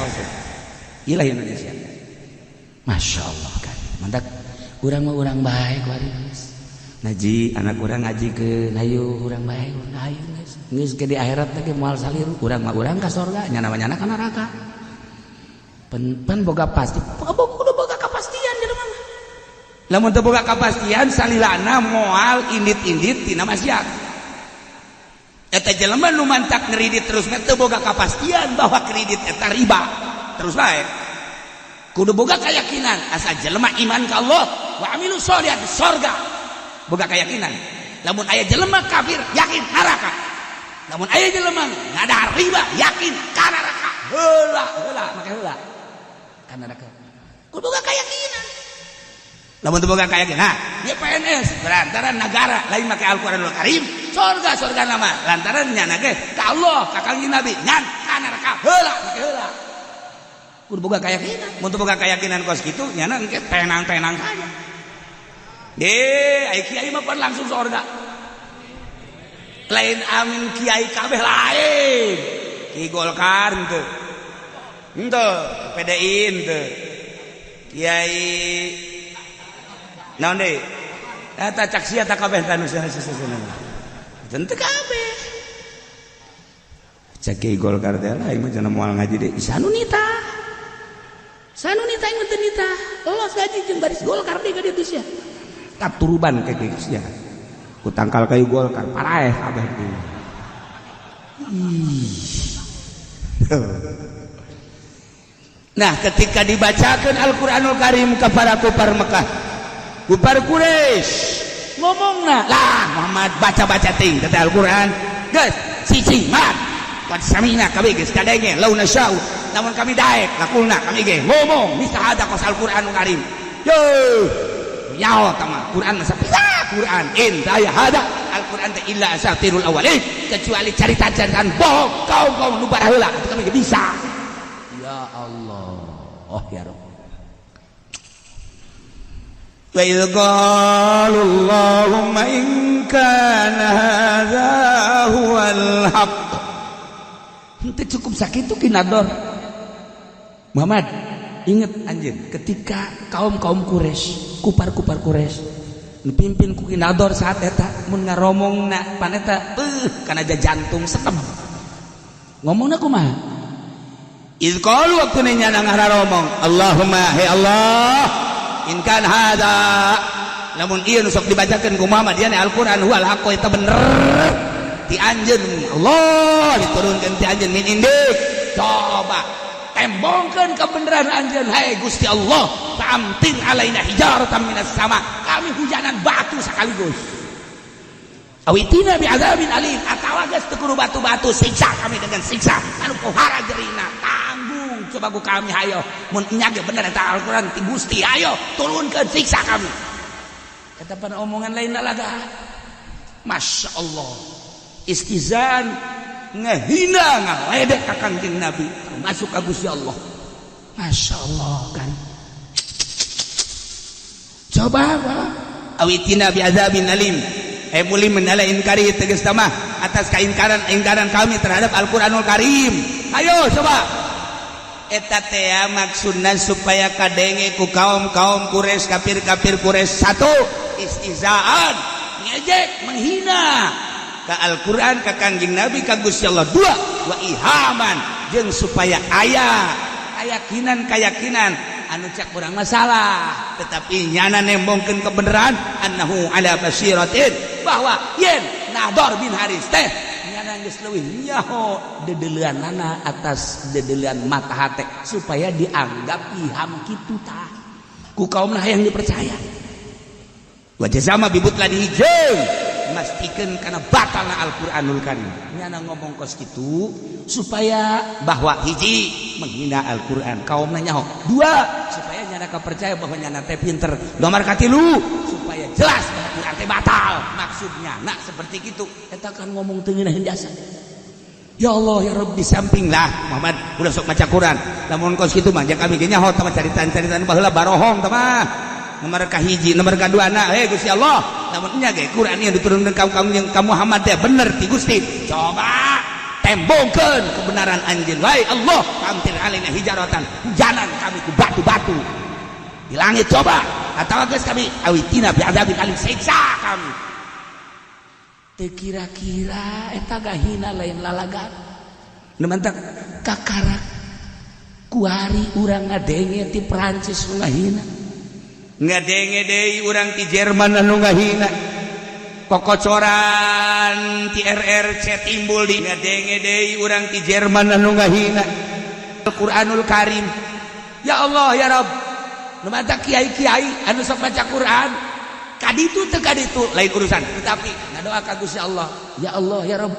Ilah Indonesia. Masya Allah kan. Mantap. Urang mah urang baik waris. Ngaji anak urang ngaji ke, ayo urang baik, ayo geus. Geus ke di akhirat teh moal saliru. Urang mah urang ka sorga, nyana mah nyana ka neraka. Pen, pen boga pasti, kudu boga kepastian jelema mah. Lamun teu boga kepastian salilana moal indit-indit tina maksiat. Eta jelema nu mantak ngeridit terus mah teu boga kepastian bahwa kredit eta riba. Terus bae. Kudu boga keyakinan asa jelema iman ka Allah wa amilu sholihat sorga. Boga keyakinan. Lamun aya jelema kafir yakin neraka. Lamun aya jelema ngadahar riba yakin ka neraka. Heula heula make heula. Ka neraka. Kudu boga keyakinan. Lamun teu boga keyakinan, nah, dia PNS lantaran negara lain make Al-Qur'anul Karim, sorga sorga nama lantaran nyana ge ka Allah ka Kangjeng Nabi nyan ka neraka heula make heula. Kudu boga keyakinan. Mun teu boga keyakinan kos kitu nyana engke tenang-tenang saja. Eh, ai kiai mah pan langsung sorga. Lain amin kiai kabeh lain. Ki Golkar henteu. Henteu, PDI henteu. Kiai naon deui? Eta cak sia tak kabeh tanu. Henteu kabeh. Cak kiai Golkar teh lain mah cenah moal ngaji deui. Sanunita. Sanunita yang teu nita. Los ngaji jeung baris Golkar deui ka dieu sia. Turban ke sia. Ku tangkal kayu Golkar paraeh kabeh deui. Ih. Nah, ketika dibacakan Al-Qur'anul Karim kepada kufar Mekah, kufar Quraisy, ngomongna lah, "Muhammad baca-baca ting kata Al-Qur'an. Geus, siji mat. Qad sami'na, kami geus kadenge, lau nasya'u, lamun kami daek, laqulna, kami ge ngomong, mitsla hadza, kos Al-Qur'anul Karim. Yo, nyaho tama Quran masa pira Quran in daya hada Al-Quran teh illa asatirul awalin, kecuali carita-caritaan bohong kaum-kaum nu baraheula. Itu kami ge bisa." Ya Allah, oh ya Rabb. Wa idh qalu Allahumma in kana hadza huwal haqq. Henteu cukup sakitu kinador. Muhammad, inget anjeun ketika kaum-kaum Quraisy, kupar-kupar Quraisy dipimpin ku Kinador saat eta mun ngaromongna pan eta kana jantung setem. Ngomongna kumaha? Idh qalu, waktu nyana ngaromong, Allahumma, he Allah, in kan hadza, lamun ieu nu sok dibacakeun ku Muhammad ieu Al-Qur'an, huwal haqqu, eta bener ti anjeun Allah, diturunkeun ti anjeun, min indik, coba tembongkeun kebenaran anjeun hai Gusti Allah, fa'amtir alaina hijaratan minas sama, kami hujanan batu sekaligus, awitina bi'adzabin alim, atawa geus teu kudu batu-batu, siksa kami dengan siksa anu pohara jerina, tanggung coba ku kami. Hayo, mun nya ge bener eta Al-Qur'an ti Gusti, ayo turunkeun siksa kami. Eta pan omongan lain laga. Masya Allah, istizan, ngehina, ngaledek ka Kangjeng Nabi, termasuk ka Gusti Allah. Masya Allah kan. Coba apa awitina bi'adzabin alim, eh mulimin ala inkari, tegas tamah atas keingkaran ingkaran kami terhadap Al-Qur'anul Karim. Ayo coba. Eta teh maksudna supaya kadenge ku kaum-kaum Quraisy, kafir-kafir Quraisy. Satu, istizaan, ngejek, menghina. Ka Al-Qur'an, ka Kangjeng Nabi, ka Gusti Allah. Dua, wa ihaman, jeung supaya aya keyakinan keyakinan anu cak kurang masalah, tetapi nyana nembongkeun kebenaran, annahu ala basiratin, bahwa yen Nador bin Haris teh nyana geus leuwih nyaho dedeleanana atas dedelean mata hate, supaya dianggap iham kitu tah ku kaumna hayang dipercaya. Wa jazama bi butlanihi, jeung mastikeun kana batalna Al-Qur'anul Karim. Nyana ngomong kos kitu supaya bahwa hiji, menghina Al-Qur'an, kaumna nyaho. Dua, supaya nyana kapercaya bahwa nyana teh pinter. Nomor katilu, supaya jelas bahwa Quran teh batal. Maksudnya nah seperti gitu. Eta kan ngomong teu ngeunaheun jasa. Ya Allah ya Rabbi, samping lah Muhammad udah sok maca Quran. Lamun kos kitu mah kami ge nyaho tah caritaan-caritaan baheula, barohong tah mah. Nomor kahiji, nomor kadua na, hei Gusti Allah, lamun nya ge Quran yang diturunkan kamu kamu yang kamu Muhammad teh bener ti Gusti, coba tembongkeun kebenaran anjeun. Wahai Allah, amtir alaina hijaratan, hujanan kami ku batu-batu di langit, coba, atau geus kami awitina bi adzabin alim, siksa kami. Teu kira-kira eta gahina lain lalagan. Nu mantak kakarak kuari urang ngadenge ti Prancis nu ngahina, ngadenge deui urang ti Jerman anu ngahina, kokocoran ti RRC timbul di, ngadenge deui urang ti Jerman anu ngahina Al-Qur'anul Karim. Ya Allah ya Rabb, nu matak kiai-kiai anu sok baca Quran kaditu teu kaditu lain urusan, tetapi ngadoa ka Gusti Allah, ya Allah ya Rabb,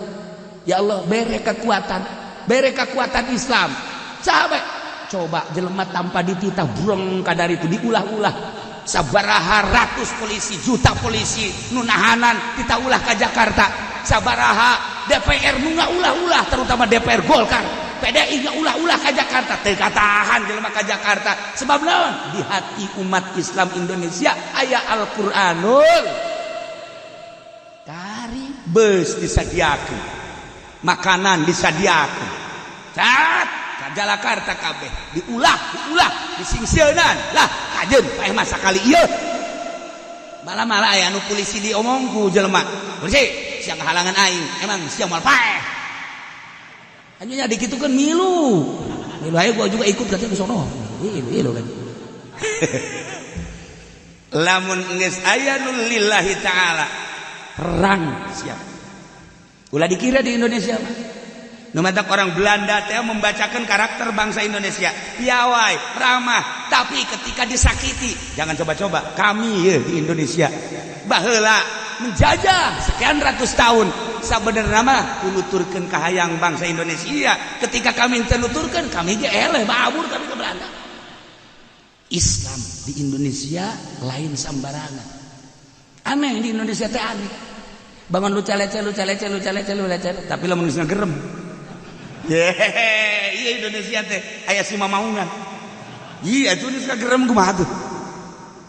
ya Allah, bere kekuatan, bere kekuatan Islam. Sahabat, coba jelema tanpa dititah burung kadar itu diulah-ulah sabaraha ratus polisi, juta polisi nu nahanan kita ulah ke Jakarta, sabaraha DPR nu ulah-ulah, terutama DPR Golkar, PDI ulah-ulah ke Jakarta, teu katahan jelema ke Jakarta. Sebab naon? Di hati umat Islam Indonesia aya Al-Qur'anul Karim. Bus disadiakeun, makanan disadiakeun, cat ka Jakarta kabeh diulah, diulah, disingsieunan lah kajeun paeh masa kali ieu. Malah-malah aya anu polisi diomong ku jelema, "Polisi siang halangan aing, emang siang moal paeh." Hanya dikitukeun, milu milu, ayo gua juga ikut, katanya ke sono, milu milu kan. Lamun geus aya nu lillahi ta'ala, perang siap. Ulah dikira di Indonesia mah. Nu matak orang Belanda teh membacakan karakter bangsa Indonesia piawai, ramah, tapi ketika disakiti jangan coba-coba. Kami ya di Indonesia baheula menjajah sekian ratus tahun, sabenerna mah nuturkeun kahayang bangsa Indonesia. Ketika kami teu nuturkeun, kami ge eleh, babur kami ke Belanda. Islam di Indonesia lain sambarangan. Aneh di Indonesia teh, aneh. Bangun lu calece, lu calece, lu calece, lu calece, tapi lamun geus gerem. Yeay, iya Indonesia teh aya si mamaungan. Iya, itu geus gerem kumaha tuh?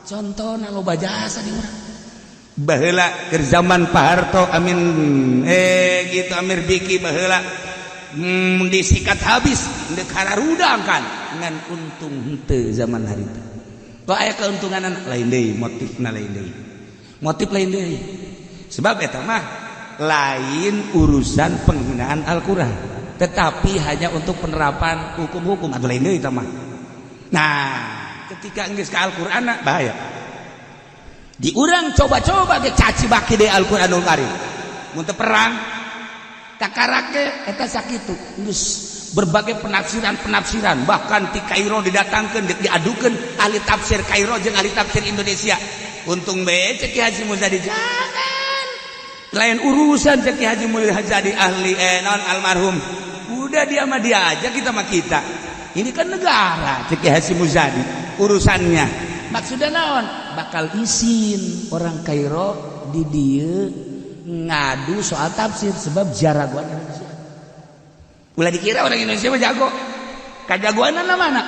Contohna loba jasa di urang. Baheula keur zaman Pak Harto, Amin gitu, Amir Biki baheula disikat habis deuk hararudang kan, ngan untung henteu zaman harita. Kok aya keuntunganan lain deui, motifna lain deui. Motif lain deui. Sebab eta mah lain urusan penghinaan Al-Qur'an, tetapi hanya untuk penerapan hukum-hukum atau lain deui mah. Nah, ketika geus ka Al-Qur'an bahaya. Di urang coba-coba ge caci maki deui Al-Qur'anul Karim. Mun teu perang kakarak ge eta sakitu. Geus berbagai penafsiran-penafsiran, bahkan ti Kairo didatangkeun, diadukeun ahli tafsir Kairo jeung ahli tafsir Indonesia. Untung bae cek Ki Haji Muzadi, jangan, lain urusan cek Ki Haji Muzadi ahli non almarhum, udah dia mah dia aja, kita mah kita, ini kan negara, cek Ki Haji Muzadi urusannya. Maksudnya naon? Bakal isin orang Kairo di dieu ngadu soal tafsir, sebab jaragoan Indonesia. Ulah dikira orang Indonesia mah jago. Kajagoan mana?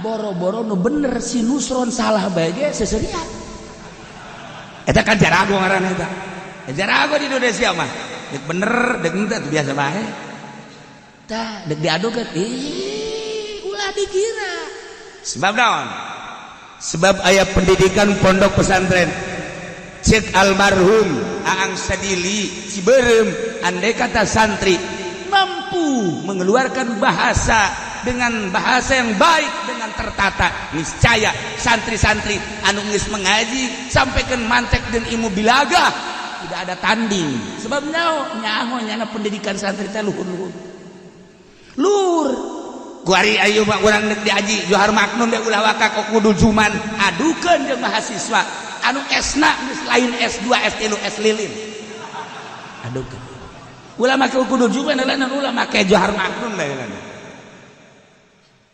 Boro-boro nu bener, si Nusron salah bae ge seserian. Eta kan jarago ngaranna eta. Jarago di Indonesia mah. Dek bener, dek henteu biasa bae. Tah, dek diadukeun, ih, ulah dikira. Sebab naon? Sebab aya pendidikan pondok pesantren. Cek almarhum Aang Sadili Ciberem, andai kata santri mampu mengeluarkan bahasa dengan bahasa yang baik, dengan tertata, niscaya santri-santri anu geus mengaji sampaikan mantek dan ilmu bilagah tidak ada tanding. Sebab nyaho nyaho nyana pendidikan santri teh luhur-luhur lur. Kuari ayo mah urang deuk diaji Johar Maknun deh, ulah waka kok kudu juman adukeun jeung mahasiswa anu S-na geus lain S2, S3, S lilin. Adukeun ulah make kudu juman, lain ulah make Johar Maknun bae lain.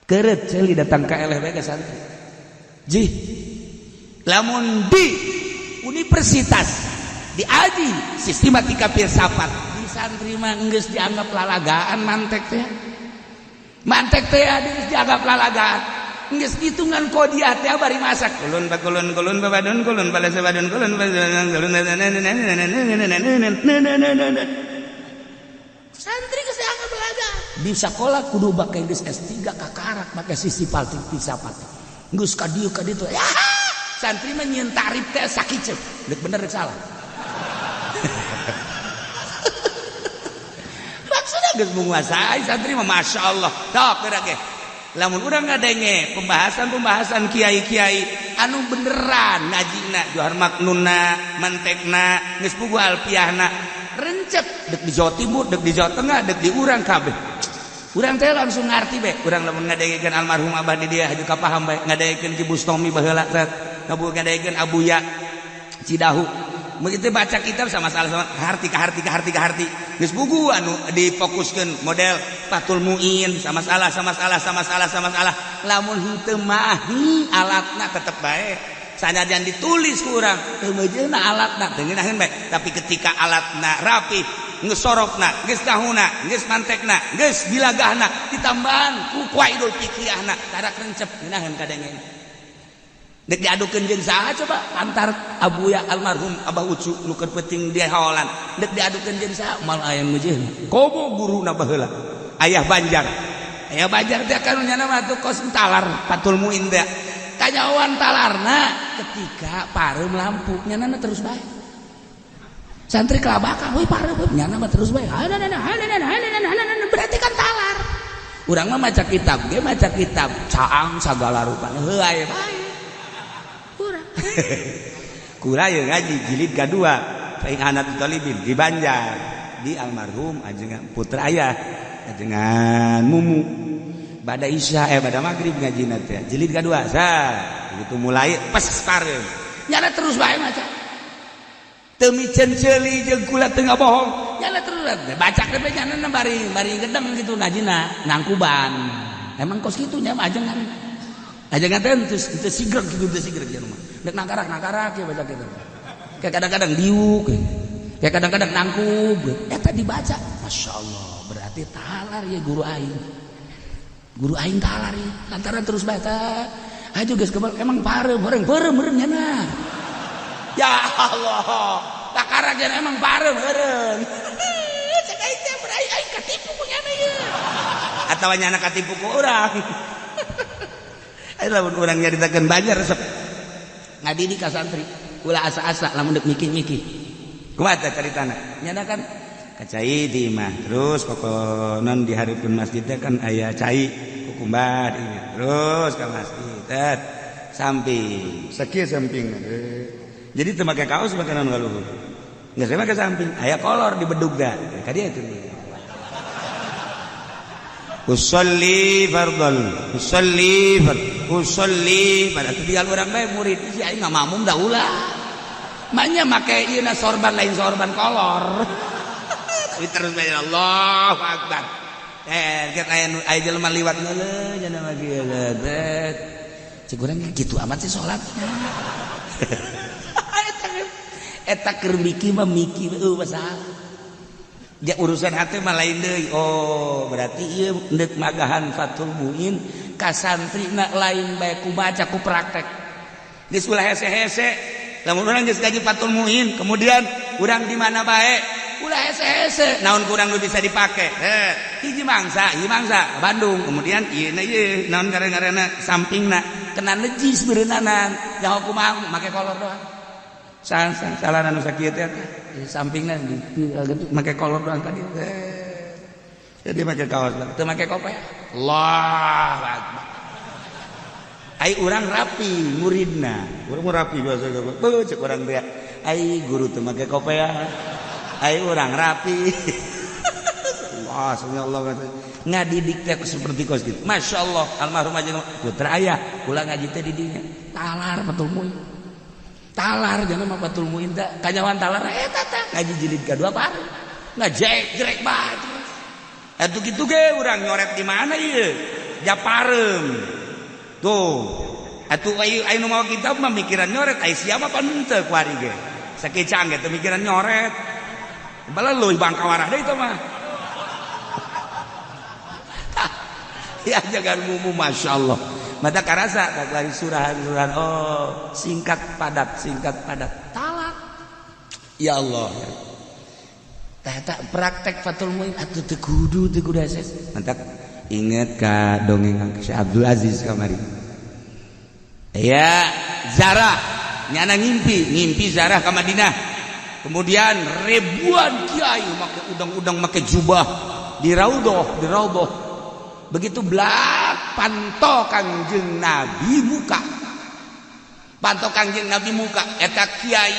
Keret ceuli datang ka eleh bae ka santri. Jih, lamun di universitas diaji sistematika filsafat, di santri mah geus dianggap lalagaan. Mantek teh, mantek teh geus dianggap lalagaan, geus hitungan kodiah teh bari masak kulun bakulun kulun babadun kulun balasa badun kulun kulun. Santri geus dianggap lalagaan. Di sekolah kudu bake geus S3 kakarak make sisi paltik filsafat geus ka dieu ka ditu ya. Santri mah nyieun tarif teh sakiceup, deuk bener deuk salah. Maksudnya geus menguasai santri mah, masya Allah. Tok geura ge lamun urang ngadenge pembahasan-pembahasan kiai-kiai anu beneran ngajina Johar Maknunna, mantekna geus pugu alfiahna rencep, dek di Jawa Timur, dek di Jawa Tengah, dek di urang kabeh, urang teh langsung ngarti be. Urang lamun ngadengekeun almarhum abah di dia juga paham bae, ngadengekeun Ki Bustomi baheula teh, ngadengekeun Abuya Cidahu, begitu baca kitab sama salah sama harti ka harti ka harti ka harti geus bugu anu difokuskeun model Fathul Muin sama salah sama salah sama salah sama salah. Lamun henteu mahi alatna tetep bae, sanajan ditulis ku urang teu meujeuhna alatna, teu ngeunaheun bae. Tapi ketika alatna rapi, geus sorofna, geus tahuna, geus mantekna, geus bilagahna, ditambahan ku qawaidul fiqhiyahna, tarak rencep ngeunaheun kadenge. Dek diadukeun jeung saha coba antar Abuya almarhum Abah Ucu nu keur penting di hawalan, dek diadukeun jeung saha mal aya meujeuhna komo guruna baheula Ayah Banjar. Ayah Banjar teh kan nyana mah tuh kos talar Fathul Muin teh kanyawan talarna ketika pareum lampu nyana terus bae. Santri kelabakan, woi pareum nyana mah terus bae, berarti kan talar. Urang mah maca kitab ge maca kitab caang sagala rupana heuh aya bae. Kula ye ngaji jilid kedua Anak Thalibin di Banjar di almarhum ajengan putra ayah ajengan Mumu, bada isya bada maghrib ngaji teh jilid kedua. Sa begitu mulai pas pareum nyana terus bae maca teu miceun ceuli jeung kula teu ngabohong, nyana terus baca teh nyana bari bari gedeng gitu ngajina nangkuban. Emang kos kitu nya ajengan ajengan teh teu sigreg gitu, teu sigreg nya mah dek nangkarak-nangkarak ya baca gitu. Kayak kadang-kadang diuk, kayak kadang-kadang nangkub eta dibaca. Masya Allah, berarti talar ya guru aing. Guru aing talar ya lantaran terus baca aja geus kebal. Emang pareum horeng peureum meureun nyana. Ya Allah, takarak nya emang pareum meureun. Cek aing teh berai aing katipu ku nyana ieu atawa nyana katipu ku urang. Ayo lamun urang nyaritakeun Banjar resep ngadidik ka santri ulah asa-asa lamun dek mikir-mikir kumaha teh caritana nyana kan ka cai di imah terus pokok non di hareupeun masjid teh kan aya cai kukumbar terus ka masjid teh samping sakieu samping. Jadi teu make kaos, make naon ka luhur geus make samping aya kolor di bedug da ka dieu teh. Usolli fardhal, usolli fard, usolli fard. Atuh tinggal urang bae murid si aing ngamamum da ulah. Maknya make ieu na sorban lain sorban kolor. Tapi terus bae Allahu Akbar. Kita aya aya jelema liwat ngeuleuh cenah mah kieu teh. Cek urang kitu amat sih salatnya. Eta keur miki mah miki eueuh masalah. Dia urusan hati mah lain deui. Oh, berarti ieu deuk magahan Fathul Muin ka santrina lain bae ku baca ku praktek. Geus ulah hese-hese. Lamun urang geus gaji Fathul Muin, kemudian urang di mana bae ulah hese-hese. Naon kurang nu bisa dipake? Hiji mangsa Bandung. Kemudian ieu na ieu naon ngaran-ngaranna sampingna kena nejis beureunanan. Nyaho kumaha make kolor doang. Salah nu sakieu teh di sampingna make kolor doang ka dieu. Jadi make kaos teu make kopiah. Allahu akbar. Ai urang rapi muridna. Urang rapi biasa beuh cek urang teh. Ai guru teu make kopiah. Ai urang rapi. Allah, Allah ngadidik teh seperti kos gitu. Masya Allah, almarhum aja putra ayah, kula ngaji teh di dinya. Talar Fathul Muin. Talar jangan mah Fathul Muin teh kanyawan talar eta teh ngaji jilid kadua baru. Ngajek jerek banget. Atuh kitu ge urang nyoret di mana ieu? Japarem. Tuh. Atuh ai nu mawa kitab mah mikiran nyoret, ai siapa pan henteu kuari ge. Sakecang ge teu mikiran nyoret. Balah leuwih bangkawarah deui itu mah. Ya jangan mumu Masya Allah. Mata karasa lari surahan-surahan. Oh singkat padat talak. Ya Allah. Tak praktek Fathul Muin atuh teu kudu ases. Mantap. Ingat ka dongeng Syekh Abdul Aziz kamari. Ya Zarah nyana ngimpi Zarah ka Madinah. Kemudian ribuan kiai make udang-udang make jubah di raudhah. Begitu belak panto Kangjeng Nabi muka. Panto Kangjeng Nabi muka eta kiai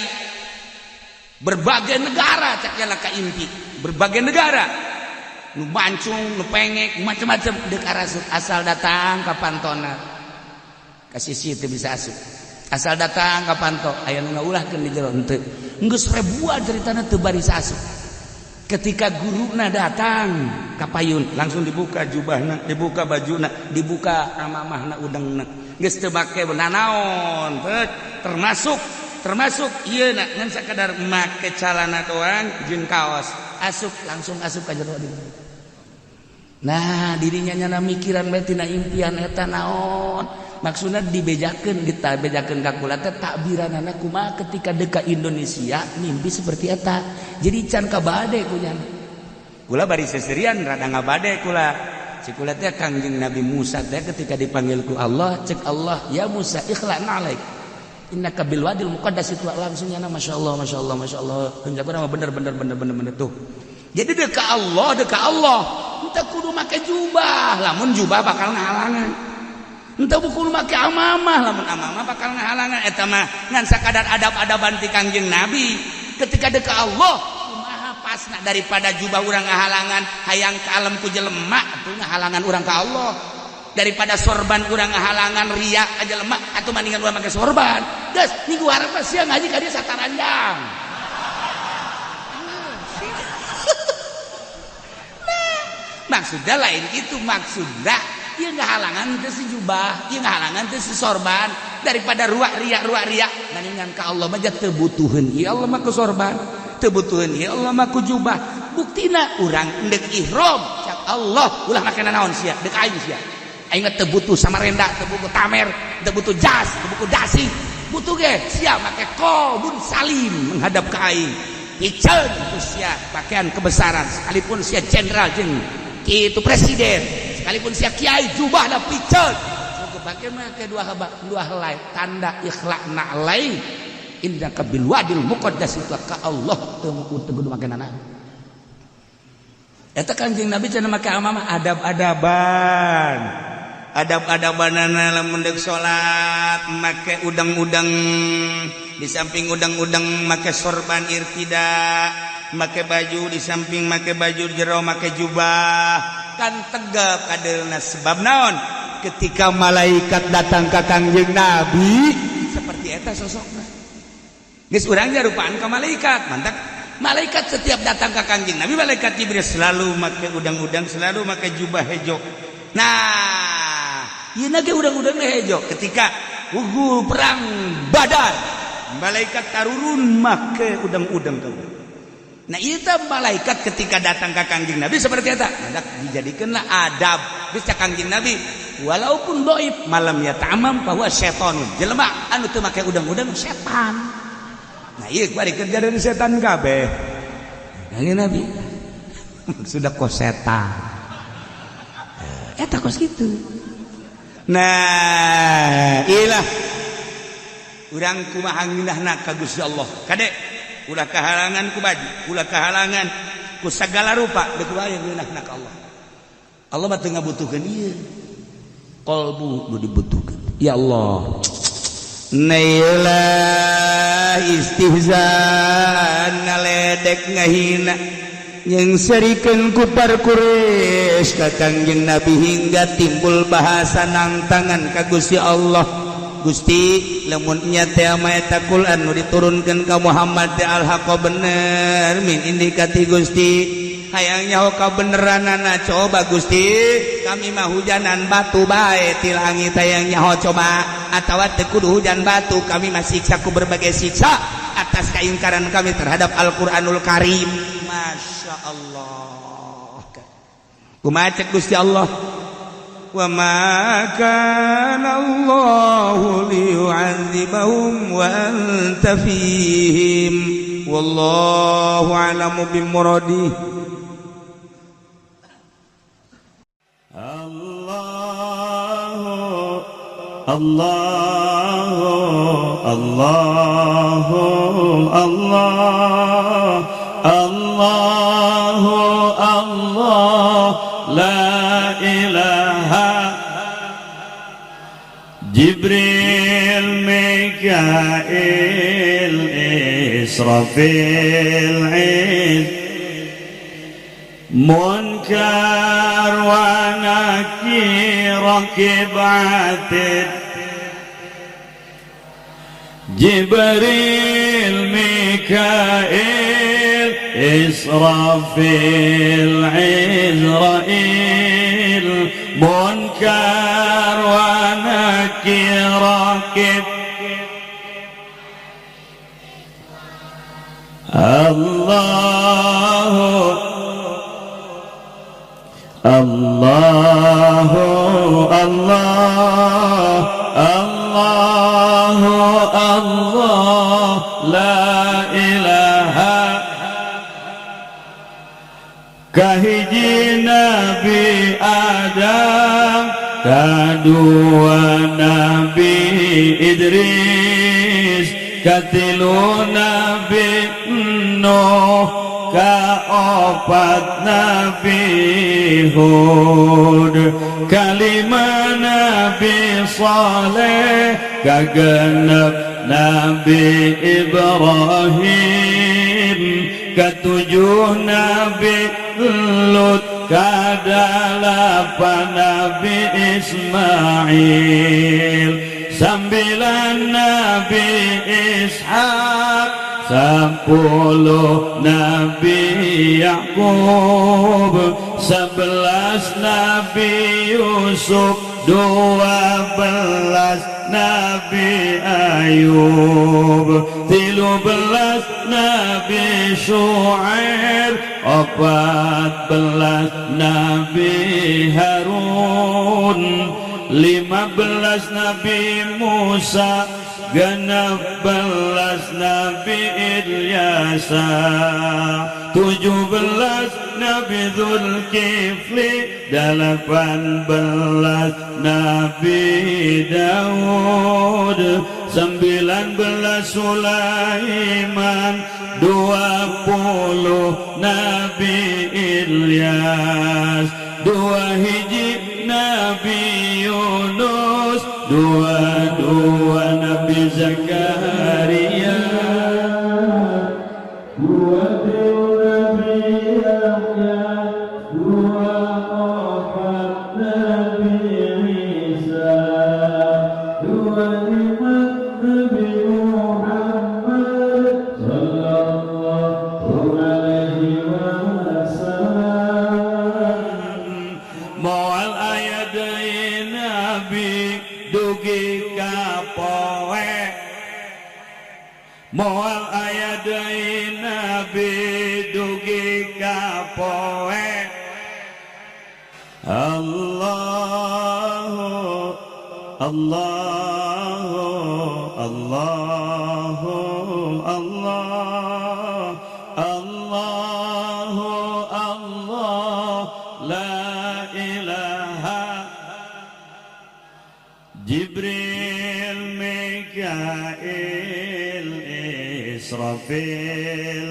berbagai negara cak nyana ka impi, berbagai negara. Nu mancung, nu pengek, macam-macam deuk arasup asal datang ka pantona. Ka sisi teu bisa asup. Asal datang ka panto aya nu ngaulahkeun di jero henteu. Geus ribuan ceritana teu baris asup. Ketika guruna datang ka payun langsung dibuka jubahna, dibuka bajuna, dibuka amamahna udangna. Geus teu make nanaon, termasuk ieu na ngan sakadar make calana doang jeung kaos. Asup langsung asup ka jero. Nah, dirinya nyana mikiran bae tina impian eta naon. Maksudna dibejakeun ditabejakeun ka kula teh takbiranana kumaha ketika deka Indonesia mimpi seperti eta. Jadi can kabade ku nyana. Kula bari seserian rada ngabade kula. Si kula teh Kangjeng Nabi Musa teh ketika dipanggil ku Allah, cek Allah, "Ya Musa, ikhla' alaik. Innaka bil wadil muqaddas." Itu langsung nyana masyaallah masyaallah masyaallah. Henteu mah bener bener bener bener bener tuh. Jadi deka Allah, deka Allah. Entah kudu make jubah, lamun jubah bakal ngahalangan. Entah kudu make amamah, lamun amamah bakal ngahalangan. Eta mah ngan sakadar adab-adaban ti Kangjeng Nabi. Ketika deka Allah, kumaha pasna daripada jubah urang ngahalangan hayang ka alam ku jelema atuh ngahalangan urang ka Allah. Daripada sorban urang ngahalangan riya ka jelema atuh mendingan urang make sorban. Geus minggu hareup sia ngaji ka dieu sataranjang. Maksudnya lain itu, maksudnya ieu ngahalangan teh si jubah, ieu ngahalangan teh si sorban daripada ruak riak mendingan ka Allah mah teu butuheun ieu Allah mah ku sorban, teu butuheun ieu Allah mah ku jubah. Buktina urang endek ihram cak Allah ulah make nanaon sia, deuk aing sia. Aing mah teu butuh samarenda, teu butuh tamer, teu butuh jas, teu butuh dasi. Butuh ge sia make qobun salim menghadap ka aing. Piceun ku sia pakaian kebesaran sekalipun sia jenderal jeung itu presiden, sekalipun sia kiai jubah da piceun. Cukup pake make dua haba, dua helai tanda ikhlaqna alai innaka bil wadil muqaddas itu ka Allah teu kudu make nanaon. Eta Kangjeng Nabi cenah make amamah adab-adaban. Adab-adabanana lamun deuk salat make udang-udang, di samping udang-udang make sorban irtida, make baju di samping make baju jero make jubah, kan tegap kadeulna sebab naon? Ketika malaikat datang ka Kangjeng Nabi seperti eta sosokna. Geus urang rupaan ka malaikat, mantak malaikat setiap datang ka Kangjeng Nabi malaikat Jibril selalu make udang-udang, selalu make jubah hejo. Nah, ieu ge udang-udang hejo ketika wugu perang Badar, malaikat tarurun make udang-udang kabeh. Nah, itu malaikat ketika datang ke Kangjeng Nabi seperti eta, maka dijadikanlah adab bisa Kangjeng Nabi walaupun doib malam ya tamam bahwa setanun jelema anu teu make udang-udang setan. Nah, ieu bari kerja dari setan kabeh. Kangjeng Nabi sudah kok setan. Eta kos kitu. Nah, ilah Urang kumaha ngeunahna ka Gusti Allah. Kade ulah kahalangan ku baju, ulah kahalangan ku sagala rupa, deuk wae ngeunahna ka Allah. Allah mah teu ngabutuhkeun ieu. Qalbu nu dibutuhkeun. Ya Allah. Nailah istihza ngaledek ngahina yang serikan kupar Quraisy ka Kangjeng Nabi hingga timbul bahasa nangtangan ka Gusti Allah. Gusti, lamun nya teh eta Quran nu diturunkeun ka Muhammad teh al-haqqa bener min indikati Gusti, hayang nyaho kabeneranana, coba Gusti, kami mah hujanan batu bae ti langit, hayang nyaho coba, atawa teu kudu hujan batu, kami mah siksa ku berbagai siksa atas keingkaran kami terhadap Al-Qur'anul Karim. Masya Allah, kumaha cek Gusti Allah? Wa ma kana Allahu liyu'adzibahum wa anta fihim wallahu a'lamu bimuradihi. Allah Allah Allah Allah Allah Allah la ilaha. Jibril, Mikail, Israfil, Iz Munkar wa Nakir, Rakib, Atid. Jibril, Mikail, Israfil, Izrail, Munkar wa Nakir, Rakib. Allah Allah Allah Allah Allah la ilaha. Kahiji Nabi Adam, kadua Nabi Idris, katilu Nabi Nuh, kaopat Nabi Hud, kalima Nabi Saleh, kagenep Nabi Ibrahim, ketujuh Nabi Lut, kadalapan Nabi Ismail, sambilan Nabi Ishak, 10 Nabi Yakub, 11 Nabi Yusuf, 12 Nabi Ayub, 13 Nabi Shu'aib, 14 Nabi Harun, 15 Nabi Musa, 16 Nabi Ilyasa, 17 Nabi Zulkifli, 18 Nabi Daud, 19 Sulaiman, 20 Nabi Ilyas, 2 hiji Nabi Yunus, 22 Nabi Zakaria, 23 Nabi Yahya, 24 Nabi Isa, 25 Nabi Muhammad sallallahu alaihi wasallam. Moal aya deui nabi dugi ka poe, moal aya deui nabi dugi ka poe. Allahu Allahu Allahu Allah Allahu Allah la ilaha. Jibril, Mikail, Israfil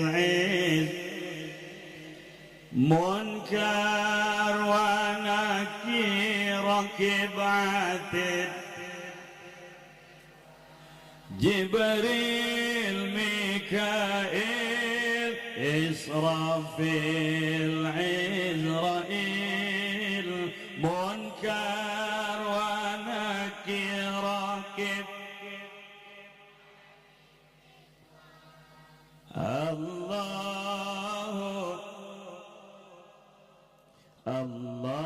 Munkar wa nakir rakib atid Jibril Mikail Israfil Izrail Munkar wa nakir rakib Allah Allah